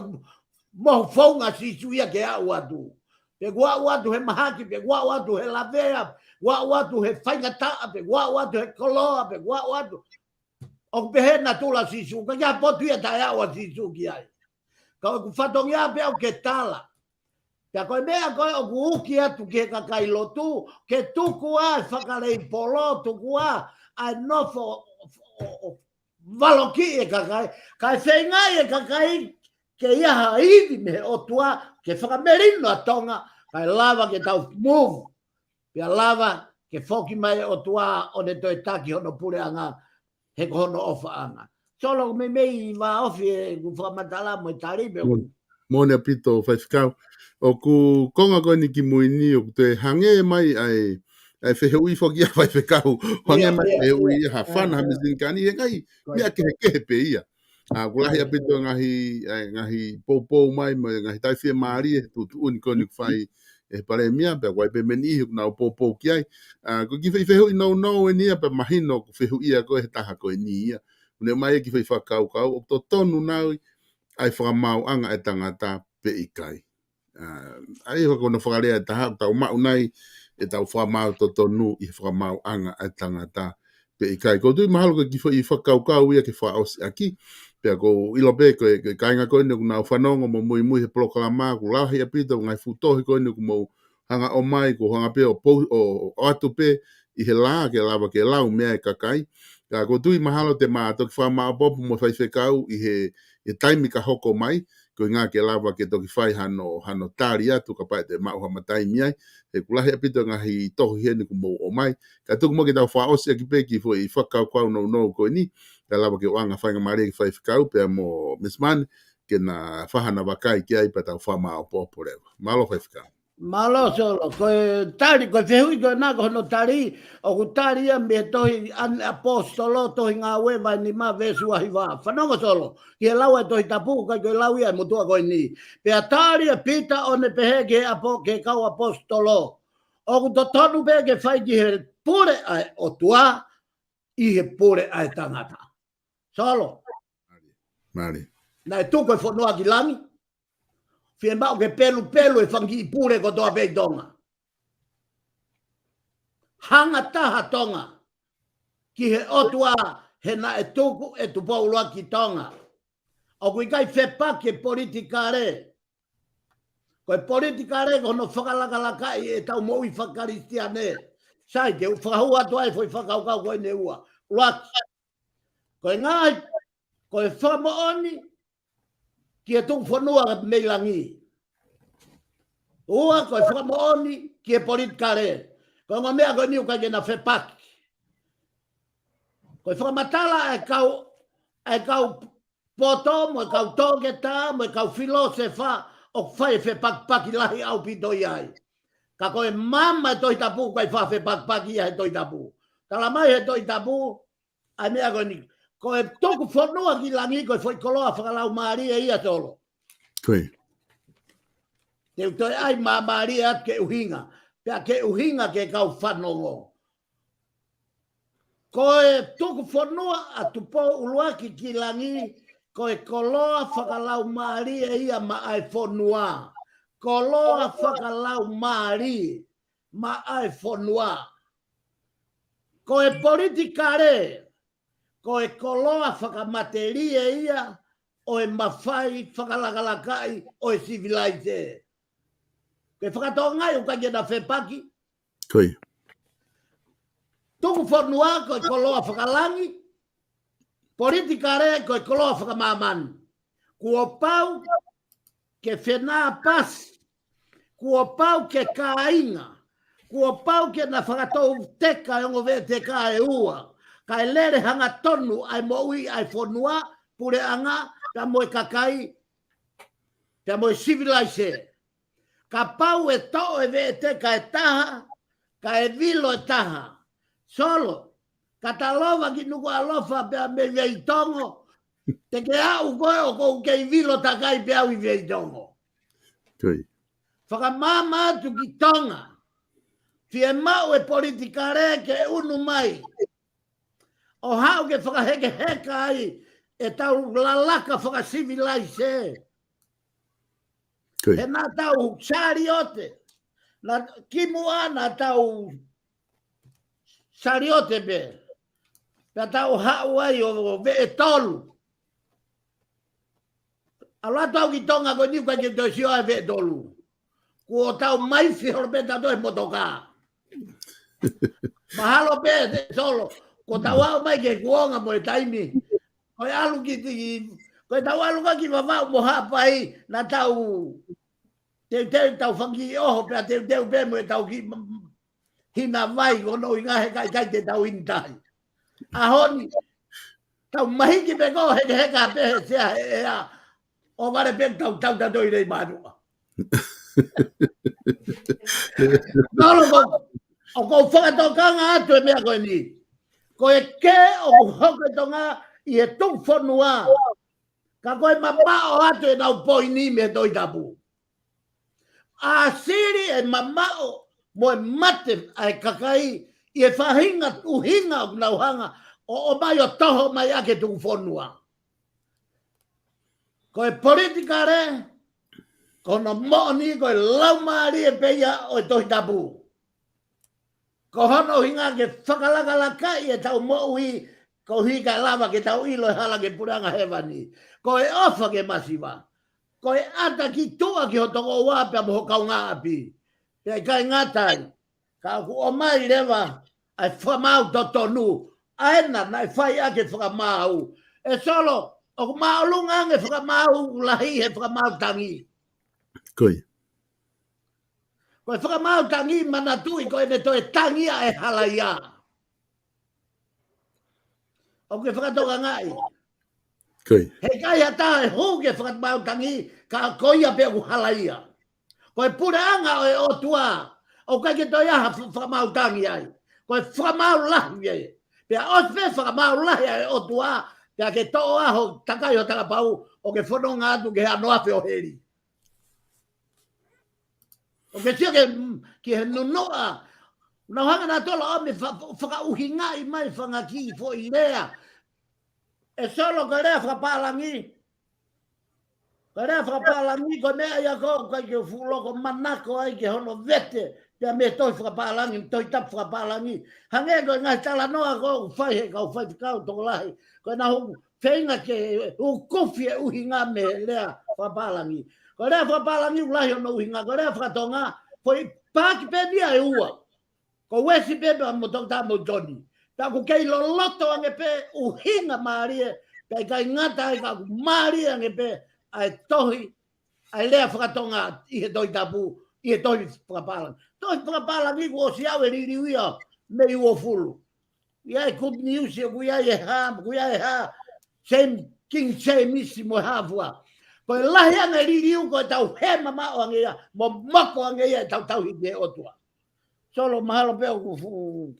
mohu founga ʻa Sīsū ia ke aʻu atu. Pe kuo aʻu atu he mahaki, pe kuo aʻu atu he lavea, kuo aʻu atu he faingataʻa, pe kuo aʻu atu he koloa, pe kuo aʻu atu. ʻOku pehē natula ʻa Sīsū, ka ʻikai ha potu ia taʻeaʻu ʻa Sīsū ki ai. Ka ʻoku fatongia pē ʻoku ke tala. Pea ko e meʻa ko ē ʻoku uki atu ki he kakai lotu, ke tuku ʻa e fakaleipolo, tuku ʻa e nofo ʻo, ʻo, ʻo, valokiʻi e kakai, kae feingaʻi e kakai ke ʻi ai ha ivi mei he ʻOtua, ke fakamelino ʻa Tonga, kae lava ke tau move. Pea lava ke foki mai e ʻOtua ʻo ne toe taki hono puleʻanga he ko hono ʻofaʻanga. Solo, meimei vāofi ʻeku fakamatala mo e tali pē. Moʻoni, moʻoni ʻaupito faifekau. ʻOku konga ko eni ki mui ni, ʻoku toe hangē mai ʻa e, ʻa e fehuʻi foki ʻa faifekau. Hangē mai e fehuʻi ia ha fana ha misinikani, he ngaahi meʻa kehekehe pē ia. ʻA, ʻoku lahi ʻaupito ngaahi, ʻa e, ngaahi poupou mai, mo e ngaahi tali fiemālie, tuʻutuʻuni ko eni ʻoku fai ʻe he palēmia, pea ʻoku ʻi ai pē mei he niʻihi ʻoku nau poupou ki ai. ʻA, ko e kiʻi fe-, fehuʻi nounou eni ia pea mahino ʻoku fehuʻia ko ē he taha ko eni ia. ʻOku ne ʻomai e kiʻi foʻi fakakaukau, ʻoku totonu nai ʻa e fakamaauʻanga ʻa e tangata pe ʻikai. ʻA, ʻa ia ko hono fakalea ʻe taha, ʻoku tau maʻu nai ʻetau fakamaau totonu ʻi he fakamaauʻanga ʻa e tangata pe ʻikai. ʻOku ou tui mahalo ko e kiʻi foʻi fakakaukau ia ke fakaʻosi ʻaki. Pea ʻoku ou ʻilo pē ko e, ko e kāinga ko eni ʻoku nau fanongo mo muimui he polokalama, ʻoku lahi ʻaupito ngaahi fuʻu tohi ko eni ʻoku mou hanga ʻo ʻomai, ʻoku ou hanga pē ʻo pou-, ʻo, ʻo ʻoatu pē ʻi he lā ke lava ke lau mei ai e kakai. Ka ʻoku ou tui mahalo te ma toki fakamāʻopoʻopo mo faifekau ʻi he, he taimi ka hoko mai, ko e ʻuhinga ke lava ke toki fai hano, hano tali atu kapau ʻe toe maʻu ha mataimi ai. He ʻoku lahi ʻaupito ngaahi tohi heni ʻoku mou ʻomai. Ka tuku muʻa ke tau fakaʻosi ʻaki pē kiʻi foʻi fakakaukau nounou ko eni, kae lava ke ʻoange faingamālie ki faifekau pea mo Miss Mane, ke na fai hana vakai ki ai pea tau fakamāʻopoʻopo leva. Mālō faifekau. Mālō Solo, ko e tali, ko e fehuʻi ko ena ko hono tali, ʻoku tali ia mei he tohi ʻa e ʻAposetolo, tohi Ngāue vahe nima veesi uahiva. Fanongo Solo, ki he lau ʻa e Tohi Tapu, ʻikai ko e lau ia ʻa e motuʻa ko eni. Pea tali ʻe Pita ʻo ne pehē ki he ʻapo-, ki he kau ʻaposetolo, ʻoku totonu pē ke fai ki he pule ʻa e ʻOtua, ʻi he pule ʻa e tangata. Solo. Mālie. Naʻe tuku e fonua ki langi. Fiemaʻu ke pelupelu e fanga kiʻi pule kotoa pē ʻi Tonga. Hanga taha Tonga ki he ʻOtua he naʻe tuku e Tupou ʻUluaki ki Tonga. ʻOku ʻikai fepaki e politikale. Ko e politikale ko hono fakalakalakaʻi ʻetau moʻui fakakalisitiane. Sai, te u fakahū atu ai e foʻi fakakaukau ko eni ʻe ua. ʻUluaki, ko e ngaahi, ko e fakamoʻoni ki he tuku fonua mei langi. Ua, ko e fakamoʻoni ki he politikale. Ko e ongo meʻa ko eni ʻoku ʻikai ke na fepaki. Ko e fakamatala ʻa e kau, ʻa e kau poto, mo e kau toketā, mo e kau filōsefa, ʻoku fai e fepakipaki lahi ʻaupito ʻi ai. Ka ko e maama e Tohi Tapu, ʻoku ʻikai fakafepakipaki ia he Tohi Tapu. Tala mai he Tohi Tapu, ʻa e meʻa ko eni. Ko e tuku fonua ki langi ko e foʻi koloa fakalaumālie ia Solo. Ko ia. Te u toe ʻai māmālie atu ke ʻuhinga. Pea ke ʻuhinga ki he kau fanongo. Ko e tuku fonua ʻa Tupou ʻUluaki ki langi, ko e koloa fakalaumālie ia maʻa e fonua. Koloa fakalaumālie maʻa e fonua. Ko e politikale, ko e koloa fakamatelie ia ʻo e mafai fakalakalakaʻi ʻo e sivilaise. Ke fakatokangaʻi ʻoku ʻikai ke na fepaki. Ko ia. Tuku fonua ko e koloa fakalangi, politikale ko e koloa fakamāmani. Kuo pau ke fenāpasi, kuo pau ke kāinga, kuo pau ke na fakatou teka e ongo veʻeteka ʻe ua, kae lele hangatonu ʻa e moʻui ʻa e fonua, puleʻanga, pea mo e kakai, pea mo e sivilaise. Kapau ʻe toʻo e veʻeteka ʻe taha, kae vilo ʻe taha. Solo, ka ta lova ki Nukuʻalofa pea mei Veitongo, te ke aʻu koe ʻoku ou kei vilo takai pē au ʻi Veitongo. Ko ia. Fakamaama atu ki Tonga. Fiemaʻu e politikale ke ʻunu mai. ʻO haʻu ke fakahekeheka ai ʻetau lalaka fakasivilaise. Ko ia. He naʻa tau saliote. Na kimuʻa naʻa tau saliote pē. Pea tau haʻu ai ʻo veʻe tolu. ʻAlu atu au ki Tonga ko eni ʻoku ʻikai ke u toe sio ai veʻe tolu. Kuo tau maifi holo pē tautolu he motokā. Mahalo pē te Solo. Kuo tau aʻu mai ki he kuonga mo e taimi. Ko e ʻalu ki, ki, ko e tau ʻalu ka ki Vavaʻu mo Haʻapai, naʻa tau teuteu tau fanga kiʻi ʻoho pea teuteu pē mo e tau kiʻi m-, m-, hina vai ko hono ʻuhinga he ʻikai, ʻikai te tau ini tahi. ʻAho ni, tau mahiki pē ko e hekeheka pē he sea he ʻea. ʻO vale pē tau tau tautolu ʻi Leimānuʻa. Solo, ʻoku ou fakatokanga atu e meʻa ko eni. Ko e kē ʻoku hoko ʻi Tonga ʻi he tuku fonua. Ka ko e mamaʻo atu ʻenau poini mei he Tohi Tapu. ʻAsili e mamaʻo mo e mate ʻa e kakai ʻi he faʻahinga ʻuhinga ʻoku nau hanga ʻo ʻomai ʻo toho mai ʻaki e tuku fonua. Ko e politikale, ko hono moʻoni, ko e laumālie pē ia ʻo e Tohi Tapu. Ko hono ʻuhinga ke fakalakalakaʻi ʻetau moʻui, koeʻuhi kae lava ke tau ʻilo e hala ki he puleʻanga hēvani. Ko e ʻofa ki he masiva. Ko e ʻata ki tuʻa ki ho tokoua pea mo ho kaungāʻapi. Pea ʻikai ngata ai. Ka ʻoku ʻomai leva ʻa e fakamaau totonu. ʻA ena naʻe fai ʻaki e fakamaau. ʻE Solo, ʻoku māʻolunga ange fakamaau lahi he fakamaau tangi. Ko ia. Ko e fakamaau tangi manatuʻi ko ʻene toe tangi ʻa e halaia. ʻOku ke fakatokangaʻi. Ko ia. He ʻikai ha taha ʻe hū ki he fakamaau tangi ka ko ia pē ʻoku halaia. Ko e puleʻanga ʻo e ʻOtua, ʻoku ʻikai ke toe ʻi ai ha fa-, fakamaau tangi ai. Ko e fakamaau lahi ē. Pea ʻosi pē fakamaau lahi ʻa e ʻOtua, pea ke toʻo ʻa ho takai ho takapau, ʻo ke fononga atu ki he ano afe ʻo heli. ʻO ke sio ke, ki he nunuʻa. Nau hanga nautolu ʻo ʻomi fa-, fakaʻuhingaʻi mai fanga kiʻi foʻi lea. ʻE Solo, ko e lea fakapālangi. Ko e lea fakapālangi, ko e meʻa ia ko ē ʻoku ʻikai ke u fuʻu loko manako ai ki hono vete. Pea mei he tohi fakapālangi, tohi tapu fakapālangi. Hangē ko e ngaahi talanoa ko ē ʻoku fai he kau faifekau tokolahi. Ko ʻenau feinga ke hukufi e ʻuhinga mei he lea fakapālangi. Ko e lea fakapālangi ʻoku lahi hono ʻuhinga, ko e lea fakatonga, foʻi paaki pē ia ʻe ua. Ko Uesi pē pea mo Toketā Moulitoni. Pea ʻoku kei loloto ange pē ʻuhinga mālie, pea ʻikai ngata ai ka ʻoku mālie ange pē ʻa e tohi, ʻa e lea fakatonga ʻi he Tohi Tapu, ʻi he tohi fakapālangi. Tohi fakapālangi kuo ʻosi aʻu e liliu ia mei uofulu. ʻI ai e Good News, ʻoku ʻi ai e hā, ʻoku ʻi ai e hā, Saint King James mo e hā fua. Ko e lahi ange e liliu, ko e tau hē mamaʻo ange ia, momoko ange ia, e tau tauhi ki he ʻOtua. Solo, mahalo pē ʻoku fuʻu.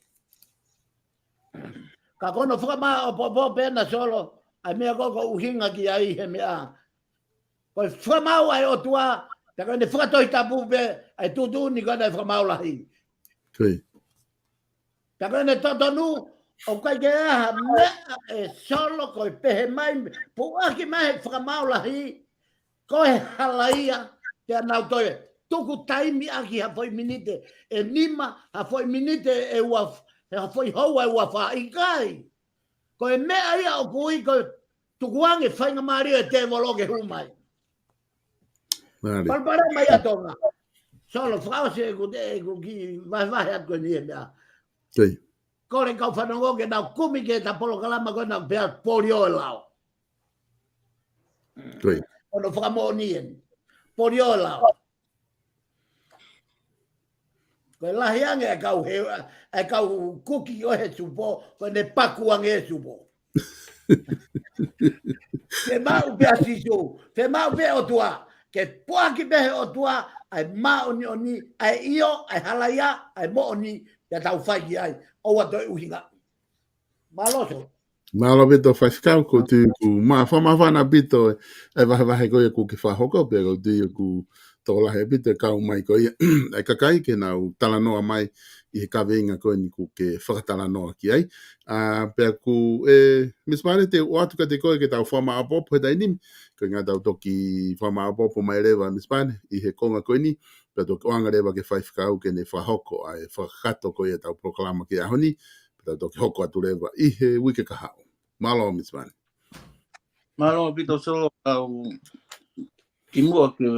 Ka ko hono fakamaʻopoʻopo pē ena Solo, ʻa e meʻa ko ē ʻoku ou ʻuhinga ki ai he meʻa. Ko e fakamaau ʻa e ʻOtua, pea ko ʻene fakatohitapu pē, ʻa e tuʻutuʻuni ko ena e fakamaau lahi. Ko ia. Pea ko ʻene totonu, ʻoku ʻikai ke ʻi ai ha meʻa ʻe Solo ko e pehē mai, puʻaki mai he fakamaau lahi, ko e halaia, pea nau toe tuku taimi ʻaki ha foʻi miniti ʻe nima, ha foʻi miniti ʻe ua, ha foʻi houa ʻe ua fā, ʻikai. Ko e meʻa ia ʻoku ui ko e tukuange faingamālie e tēvolo ke hū mai. Mālie. Palopalema ia Tonga. Solo, fakaʻosi ʻeku, ʻeku kiʻi vahevahe atu ko eni e meʻa. Kei. Kole kau fanongo ke nau kumi ki heʻeta polokalama ko ena pea polio e lao. Kei. Ono fakamoʻoni eni. Polio e lao. Ko e lahi ange e kau he, e kau kuki ʻo e supo, ko ʻene paku ange e supo. Ke maʻu pē ʻa Sīsū, ke maʻu pē ʻOtua, ke puaki pē he ʻOtua, ʻa e māʻoniʻoni, ʻa e ʻio, ʻa e halaia, ʻa e moʻoni, pea tau fai ki ai, ʻoua toe ʻuhinga. Mālō Solo. Mālō ʻaupito Faifekau, ʻoku ou tui ʻoku ma-, fakamāfana ʻaupito e, e vahevahe ko ia ʻoku ke fakahoko, pea ʻoku ou tui ʻoku tokolahi ʻaupito e kau mai ko ia e kakai ke nau talanoa mai ʻi he kaveinga ko eni ʻoku ke fakatalanoa ki ai. ʻA, pea ʻoku, e, Miss Male, te u ʻoatu kiate koe ke tau fakamāʻopoʻopo he taimi ni, ko e ʻuhinga tau toki fakamāʻopoʻopo mai leva Miss Male, ʻi he konga ko eni, pea toki ʻoange leva ki he Faifekau ke ne fakahoko ʻa e fakakakato ko ia ʻetau polokalama ki he ʻaho ni, pea tau toki hoko atu leva ʻi he uike kahaʻu. Mālō, Miss Male. Mālō ʻaupito Solo, kau kimuʻa ke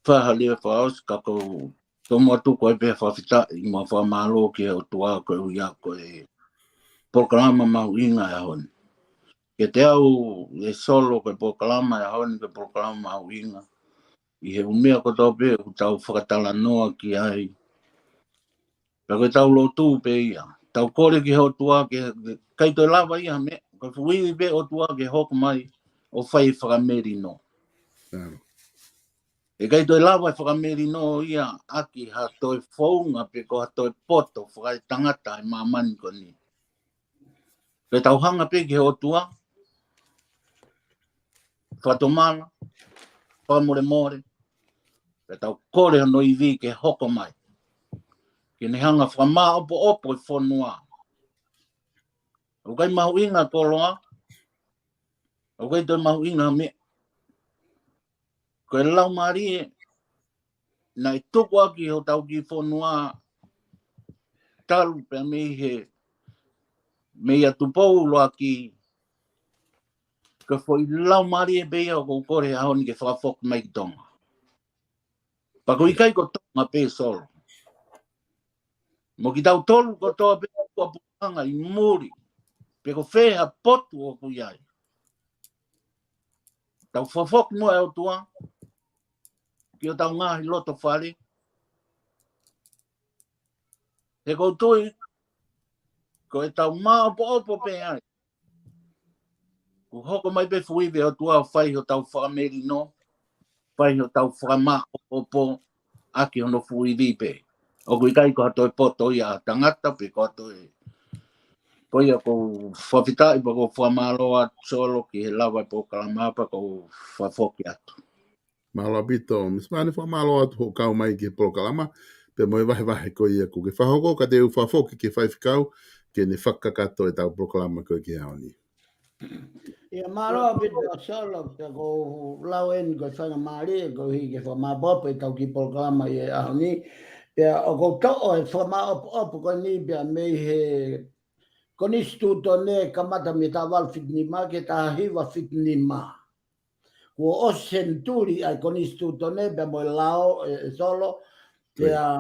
fai ha lea fakaʻosi ka ʻoku ou tomuʻa tuku ai pē fakafetaʻi mo e fakamālō ki he ʻOtua koeʻuhi ko e polokalama mahuʻinga e ʻaho ni. Kiate au ʻe Solo ko e polokalama e ʻaho ni ko e polokalama mahuʻinga. ʻI he ʻū meʻa kotoa pē ʻoku tau fakatalanoa ki ai. Pea ko ʻetau lotu pē ia. Tau kole ki he ʻOtua ke, ke ʻikai toe lava ia ha meʻa, ko e fuʻu ivi pē ʻOtua ke hoko mai ʻo fai e fakamelino. ʻE ʻikai toe lava e fakamelino ia ʻaki ha toe founga pe ko ha toe poto fakaetangata he māmani ko eni. Pea tau hanga pē ki he ʻOtua, fakatomala, fakamolemole, pea tau kole hono ivi ke hoko mai. Ke ne hanga fakamāʻopoʻopo e fonua. ʻOku ʻikai mahuʻinga koloa, ʻoku ʻikai toe mahuʻinga ha meʻa. Ko e laumālie naʻe tuku ʻaki hotau kiʻi fonua talu pea mei he, mei a Tupou ʻUluaki, ko e foʻi laumālie pē ia ʻoku ou kole he ʻaho ni ke fakafoki mai ki Tonga. Pea ʻoku ʻikai ko Tonga pē Solo. Mo kitautolu kotoa pē ʻoku ʻi he puleʻanga ʻi muli. Pe ko fē ha potu ʻoku ʻi ai. Tau fakafoki muʻa e ʻOtua ki hotau ngaahi loto fale. He ʻoku ou tui, ko ʻetau māʻopoʻopo pē ai. Kuo hoko mai pē fuʻu ivi ʻa e ʻOtua ʻo fai hotau fakamelino, fai hotau fakamāʻopoʻopo ʻaki hono fuʻu ivi pē. ʻOku ʻikai ko ha toe poto ia ʻa e tangata pe ko ha toe. Ko ia ʻoku ou fakafetaʻi pea ʻoku ou fakamālō atu Solo ki he lava e polokalama pea ʻoku ou fakafoki atu. Mālō ʻaupito, Miss Male, fakamālō atu hoʻo kau mai ki he polokalama, pea mo e vahevahe ko ia ʻoku ke fakahoko, ka te u fakafoki ki he Faifekau, ke ne fakakakato ʻetau polokalama ko ē ki he ʻaho ni. ʻIa, mālō ʻaupito Solo, pea ʻoku ou lau eni ko e faingamālie, koeʻuhi ke fakamāʻopoʻopo ʻetau kiʻi polokalama ʻi he ʻaho ni, pea ʻoku ou toʻo e fakamāʻopoʻopo ko eni pea mei he Konisitūtone kamata mei he taha valu fitu nima ki he taha hiva fitu nima. Kuo ʻosi senituli ʻa e Konisitūtone pea mo e lao ʻe, ʻe Solo, pea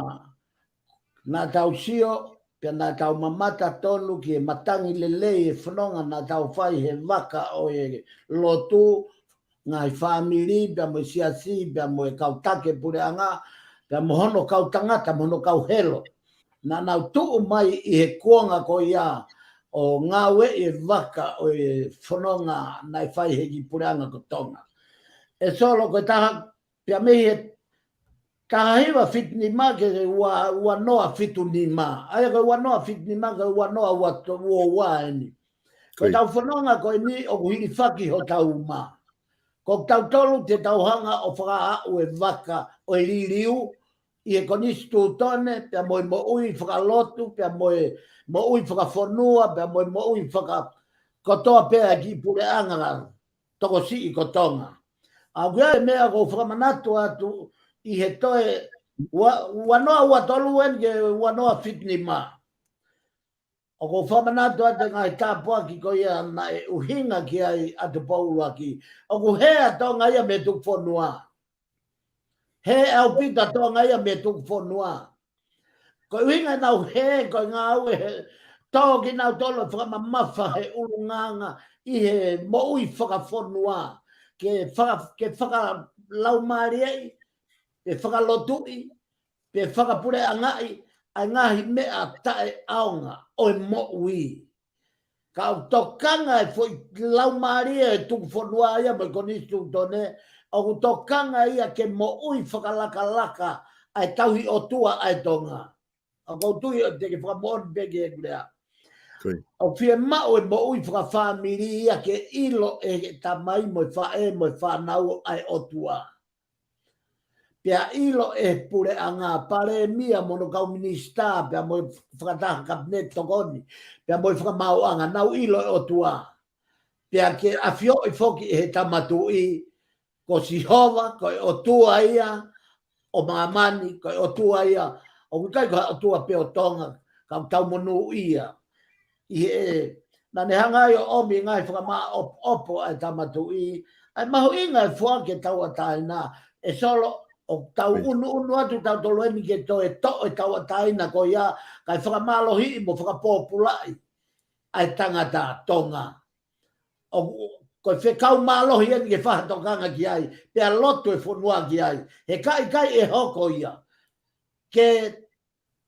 naʻa tau sio, pea naʻa tau mamata tonu ki he matangi lelei e fononga naʻa tau fai he vaka ʻo e lotu, ngaahi fāmili, pea mo e siasi, pea mo e kau taki puleʻanga, pea mo hono kau tangata, mo hono kau helo. Naʻa nau tuʻu mai ʻi he kuonga ko ia ʻo ngāueʻi e vaka ʻo e fononga naʻe fai he kiʻi puleʻanga ko Tonga. ʻE Solo ko e taha, pea mei he taha hiva fitu nima ki he ua, ua noa fitu nima. ʻA ia ko e ua noa fitu nima ki he ua noa ua to-, ua ua eni. Ko ʻetau fononga ko eni ʻoku hilifaki hotau uma. Ko kitautolu te tau hanga ʻo fakaaʻu e vaka ʻo e liliu ʻi he Konisitūtone, pea mo e moʻui fakalotu, pea mo e moʻui fakafonua, pea mo e moʻui faka-, kotoa pē ʻa e kiʻi puleʻanga tokosiʻi ko Tonga. ʻA ia ko e meʻa ʻoku ou fakamanatu atu ʻi he toe ua, ua noa ua tolu eni ki he ua noa fitu nima. ʻOku ou fakamanatu atu e ngaahi tāpuaki ko ia naʻe ʻuhinga ki ai ʻa Tupou ʻUluaki. ʻOku hē ʻa Tonga ia mei he tuku fonua. Hē ʻaupito ʻa Tonga ia mei he tuku fonua. Ko e ʻuhinga ʻenau hē, ko e ngāue he tō kinautolu ʻo fakamamafa he ʻulungaanga ʻi he moʻui fakafonua. Ke faka-, ke fakalaumālieʻi, ke fakalotuʻi, ke fakapuleʻangaʻi ʻa e ngaahi meʻa taʻeʻaonga ʻo e moʻui. Ka ʻoku tokanga e foʻi laumālie e tuku fonua ia mo e konisitūtone, ʻoku tokanga ia ke moʻui fakalakalaka ʻa e tauhi ʻOtua ʻa e Tonga. ʻOku ou tui ʻoku te ke fakamoʻoni pē ki heʻeku lea. ʻOku fiemaʻu e moʻui fakafāmili ia ke ʻilo ʻe he tamai mo e faʻē mo e fānau ʻa e ʻOtua. Pea ʻilo ʻe he puleʻanga, palēmia mo hono kau minisitā, pea mo e fakataha kapineti tokoni, pea mo e fakamaauʻanga, nau ʻilo e ʻOtua. Pea ke ʻafioʻi foki ʻe he Tama Tuʻi, ko Sihova, ko e ʻOtua ia ʻo māmani, ko e ʻOtua ia, ʻoku ʻikai ko ha ʻOtua pē ʻo Tonga, ka ʻoku tau monūʻia. ʻI he, naʻa ne hanga ai ʻo ʻomi ngaahi fakamāʻopoʻopo ʻa e Tama Tuʻi, ʻa e mahuʻinga e foaki e tauʻatāina, ʻe Solo, ʻoku tau ʻunuʻunu atu tautolu eni ke toe toʻo e tauʻatāina ko ia, kae fakamālohiʻi mo fakapōpulaʻi ʻa e tangata Tonga. ʻOku, ko e fekau mālohi eni ke fakatokanga ki ai, pea lotu e fonua ki ai. He ka ʻikai ʻe hoko ia ke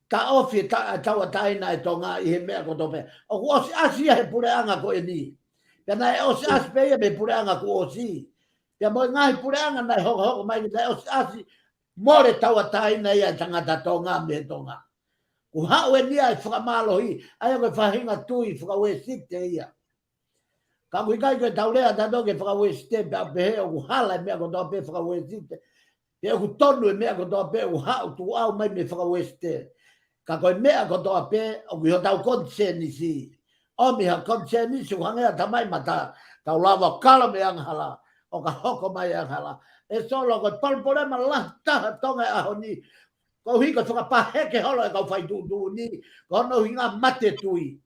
taʻofi e ta-, tauʻatāina e Tonga ʻi he meʻa kotoa pē. ʻOku ʻosiʻasi ia he puleʻanga ko eni. Pea naʻe ʻosiʻasi pē ia mei he puleʻanga kuo ʻosi. Pea mo e ngaahi puleʻanga naʻe hokohoko mai naʻe ʻosiʻasi, mole tauʻatāina ia e tangata Tonga mei he Tonga. Kuo haʻu eni ia e fakamālohi, ʻa ia ko e faʻahinga tui fakauēsite ia. Ka ʻoku ʻikai ke tau lea tautolu ke fakauēsite pea pehē ʻoku hala e meʻa kotoa pē fakauēsite. Pea ʻoku tonu e meʻa kotoa pē ʻoku haʻu tuʻu ʻau mai mei he fakauēsite. Ka ko e meʻa kotoa pē ʻoku ʻi hotau konisēnisi. ʻOmi ha konisēnisi ʻoku hangē ha tamai mata, tau lava ʻo kalo mei he angahala, ʻo ka hoko mai e angahala. ʻE Solo, ko e palopalema lahi taha Tonga he ʻaho ni, koeʻuhi ko e fakapaheke holo e kau faituʻutuʻuni, ko hono ʻuhinga mate tui.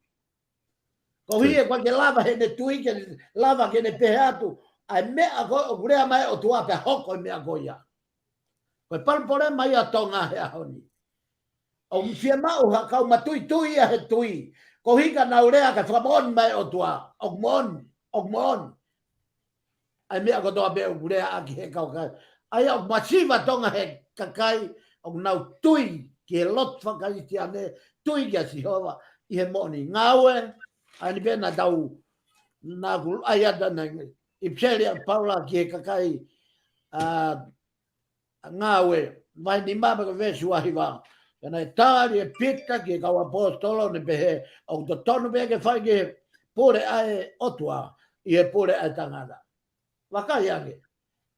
Koeʻuhi ʻoku ʻikai ke lava heʻene tui ke lava ke ne pehē atu ʻa e meʻa ko ē ʻoku lea mai e ʻOtua pea hoko e meʻa ko ia. Ko e palopalema ia Tonga he ʻaho ni. ʻOku fiemaʻu ha kau matuitui ia he tui. Koeʻuhi ka nau lea kae fakamoʻoni mai e ʻOtua. ʻOku moʻoni, ʻoku moʻoni. ʻA e meʻa kotoa pē ʻoku lea ʻaki he kau kakai. ʻA ia ʻoku masiva Tonga he kakai, ʻoku nau tui ki he lotu fakakalisitiane, tui kia Sihova, ʻi he moʻoni. Ngāue, ʻa eni pē naʻa tau, naʻa ku ʻai atu ʻa e ʻipiseli ʻa Paula ki he kakai, ʻa, Ngāue, vahe nima pea ko e veesi uahiva. Pea naʻe tali ʻe Pita ki he kau ʻaposetolo ʻo ne pehē, ʻoku totonu pē ke fai ki he pule ʻa e ʻOtua, ʻi he pule ʻa e tangata. Vakai ange.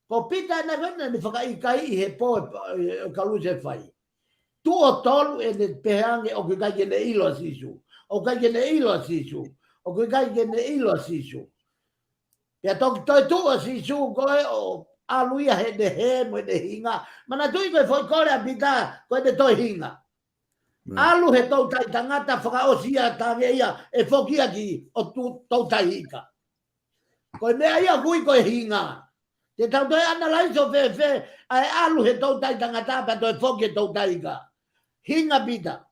Ko Pita ena ko ena ne fakaʻikaiʻi he pō ʻo e, ʻo e kalusefai. Tuʻo tolu ʻene pehē ange ʻoku ʻikai ke ne ʻilo ʻa Sīsū. ʻOku ʻikai ke ne ʻilo ʻa Sīsū. ʻOku ʻikai ke ne ʻilo ʻa Sīsū. Pea toki toe tuʻu ʻa Sīsū ko ē ʻo ʻalu ia heʻene hē mo ʻene hinga. Manatuʻi ko e foʻi kole ʻa Pita, ko ʻene toe hinga. ʻAlu he toutai tangata fakaʻosi ia tange ia, ʻe foki ia ki ʻo tu-, toutai ika. Ko e meʻa ia ʻoku ui ko e hinga. Te tau toe analaiso fēfē, ʻa e ʻalu he toutai tangata pea toe foki he toutai ika. Hinga Pita.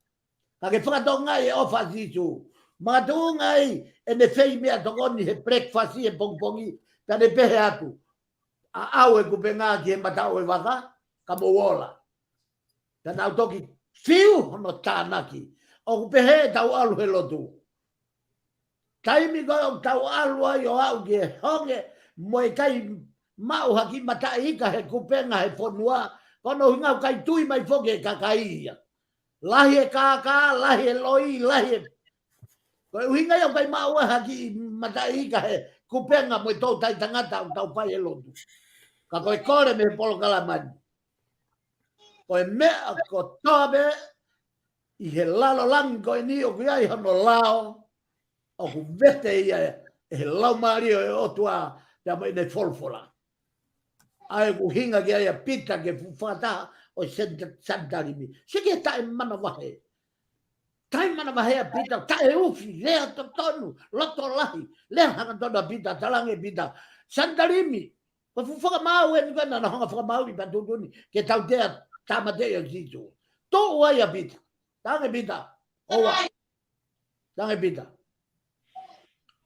Ka ke fakatokangaʻi e ʻofa ʻa Sīsū. Makatuʻunga ai ʻene fei meʻatokoni he breakfast he pongipongi, pea ne pehē atu, ʻAʻau e kupenga ki he mataʻu e vaka, ka mou ola. Pea nau toki fiu hono tānaki. ʻOku pehē ʻetau ʻalu he lotu. Taimi ko ē ʻoku tau ʻalu ai ʻo aʻu ki he honge mo e ʻikai maʻu ha kiʻi mataʻi ika he kupenga he fonua, ko hono ʻuhinga ʻoku ʻikai tui mai foki e kakai ia. Lahi e kākā, lahi e loi, lahi e. Ko e ʻuhinga ia ʻoku ʻikai maʻu ai ha kiʻi mataʻi ika he kupenga mo e toutai tangata ʻoku tau fai e lotu. Ka ko e kole mei he polokalama ni. Ko e meʻa kotoa pē ʻi he lalo langi ko eni ʻoku ʻi ai hono lao, ʻoku vete ia ʻe he Laumālie ʻo e ʻOtua pea mo ʻene folofola. ʻA ia ʻoku hinga ki ai ʻa Pita ke fuʻu fakataha ʻo e Sen-, Sanitalimi. Sio ki he taʻemanavahē. Taimi naʻe vahe ʻa Pita, taʻeufi, lea totonu, loto lahi, lea hangatonu ʻa Pita, talaange ʻe Pita, Sanitalimi, ko e fuʻu fakamaau eni ko ē naʻa nau hanga ʻo fakamaauʻi pea tuʻutuʻuni ke tautea tāmateʻi ʻa Sīsū. Tuʻu ai ʻa Pita. Talaange ʻe Pita, ʻoua. Talaange ʻe Pita,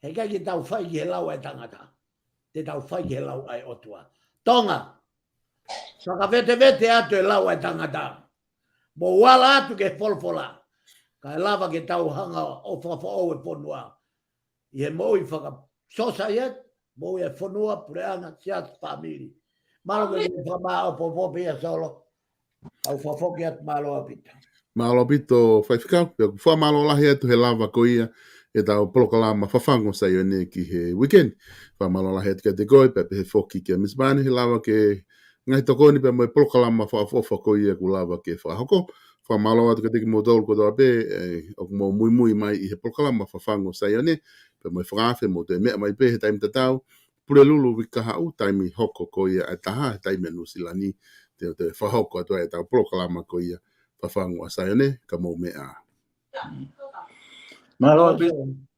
heʻikai ke tau fai ki he lau ʻa e tangata. Te tau fai ki he lau ʻa e ʻOtua. Tonga, fakavetevete atu e lau ʻa e tangata. Mou ala atu ki he folofola. Kae lava ke tau hanga ʻo fakafoʻou e fonua ʻi he moʻui fakasōsaieti, moʻui e fonua, puleʻanga, siasi, fāmili. Mālō e fakamāʻopoʻopo pē ia Solo. ʻOku ou fakafoki atu, mālō ʻaupito. Mālō ʻaupito Faifekau, pea ʻoku fakamālō lahi atu he lava ko ia ʻetau polokalama Fafangu ʻo Saione ki he weekend. Fakamālō lahi atu kiate koe, pea pehē foki kia Miss Vane he lava ke ngaahi tokoni pea mo e polokalama fakaʻofoʻofa ko ia kuo lava ke fakahoko. Fakamālō atu kiate kimoutolu kotoa pē, ē, ʻoku mou muimui mai ʻi he polokalama Fafangu ʻo Saione, pea mo e fakaafe mou toe meʻa mai pē he taimi tatau, Pulelulu uike kahaʻu, taimi hoko ko ia ʻa e taha, he taimi ʻa Nuʻu Sila ni, te, te fakahoko atu ai ʻetau polokalama ko ia Fafangu ʻa Saione, ka mou meʻa. Mālō ʻaupito.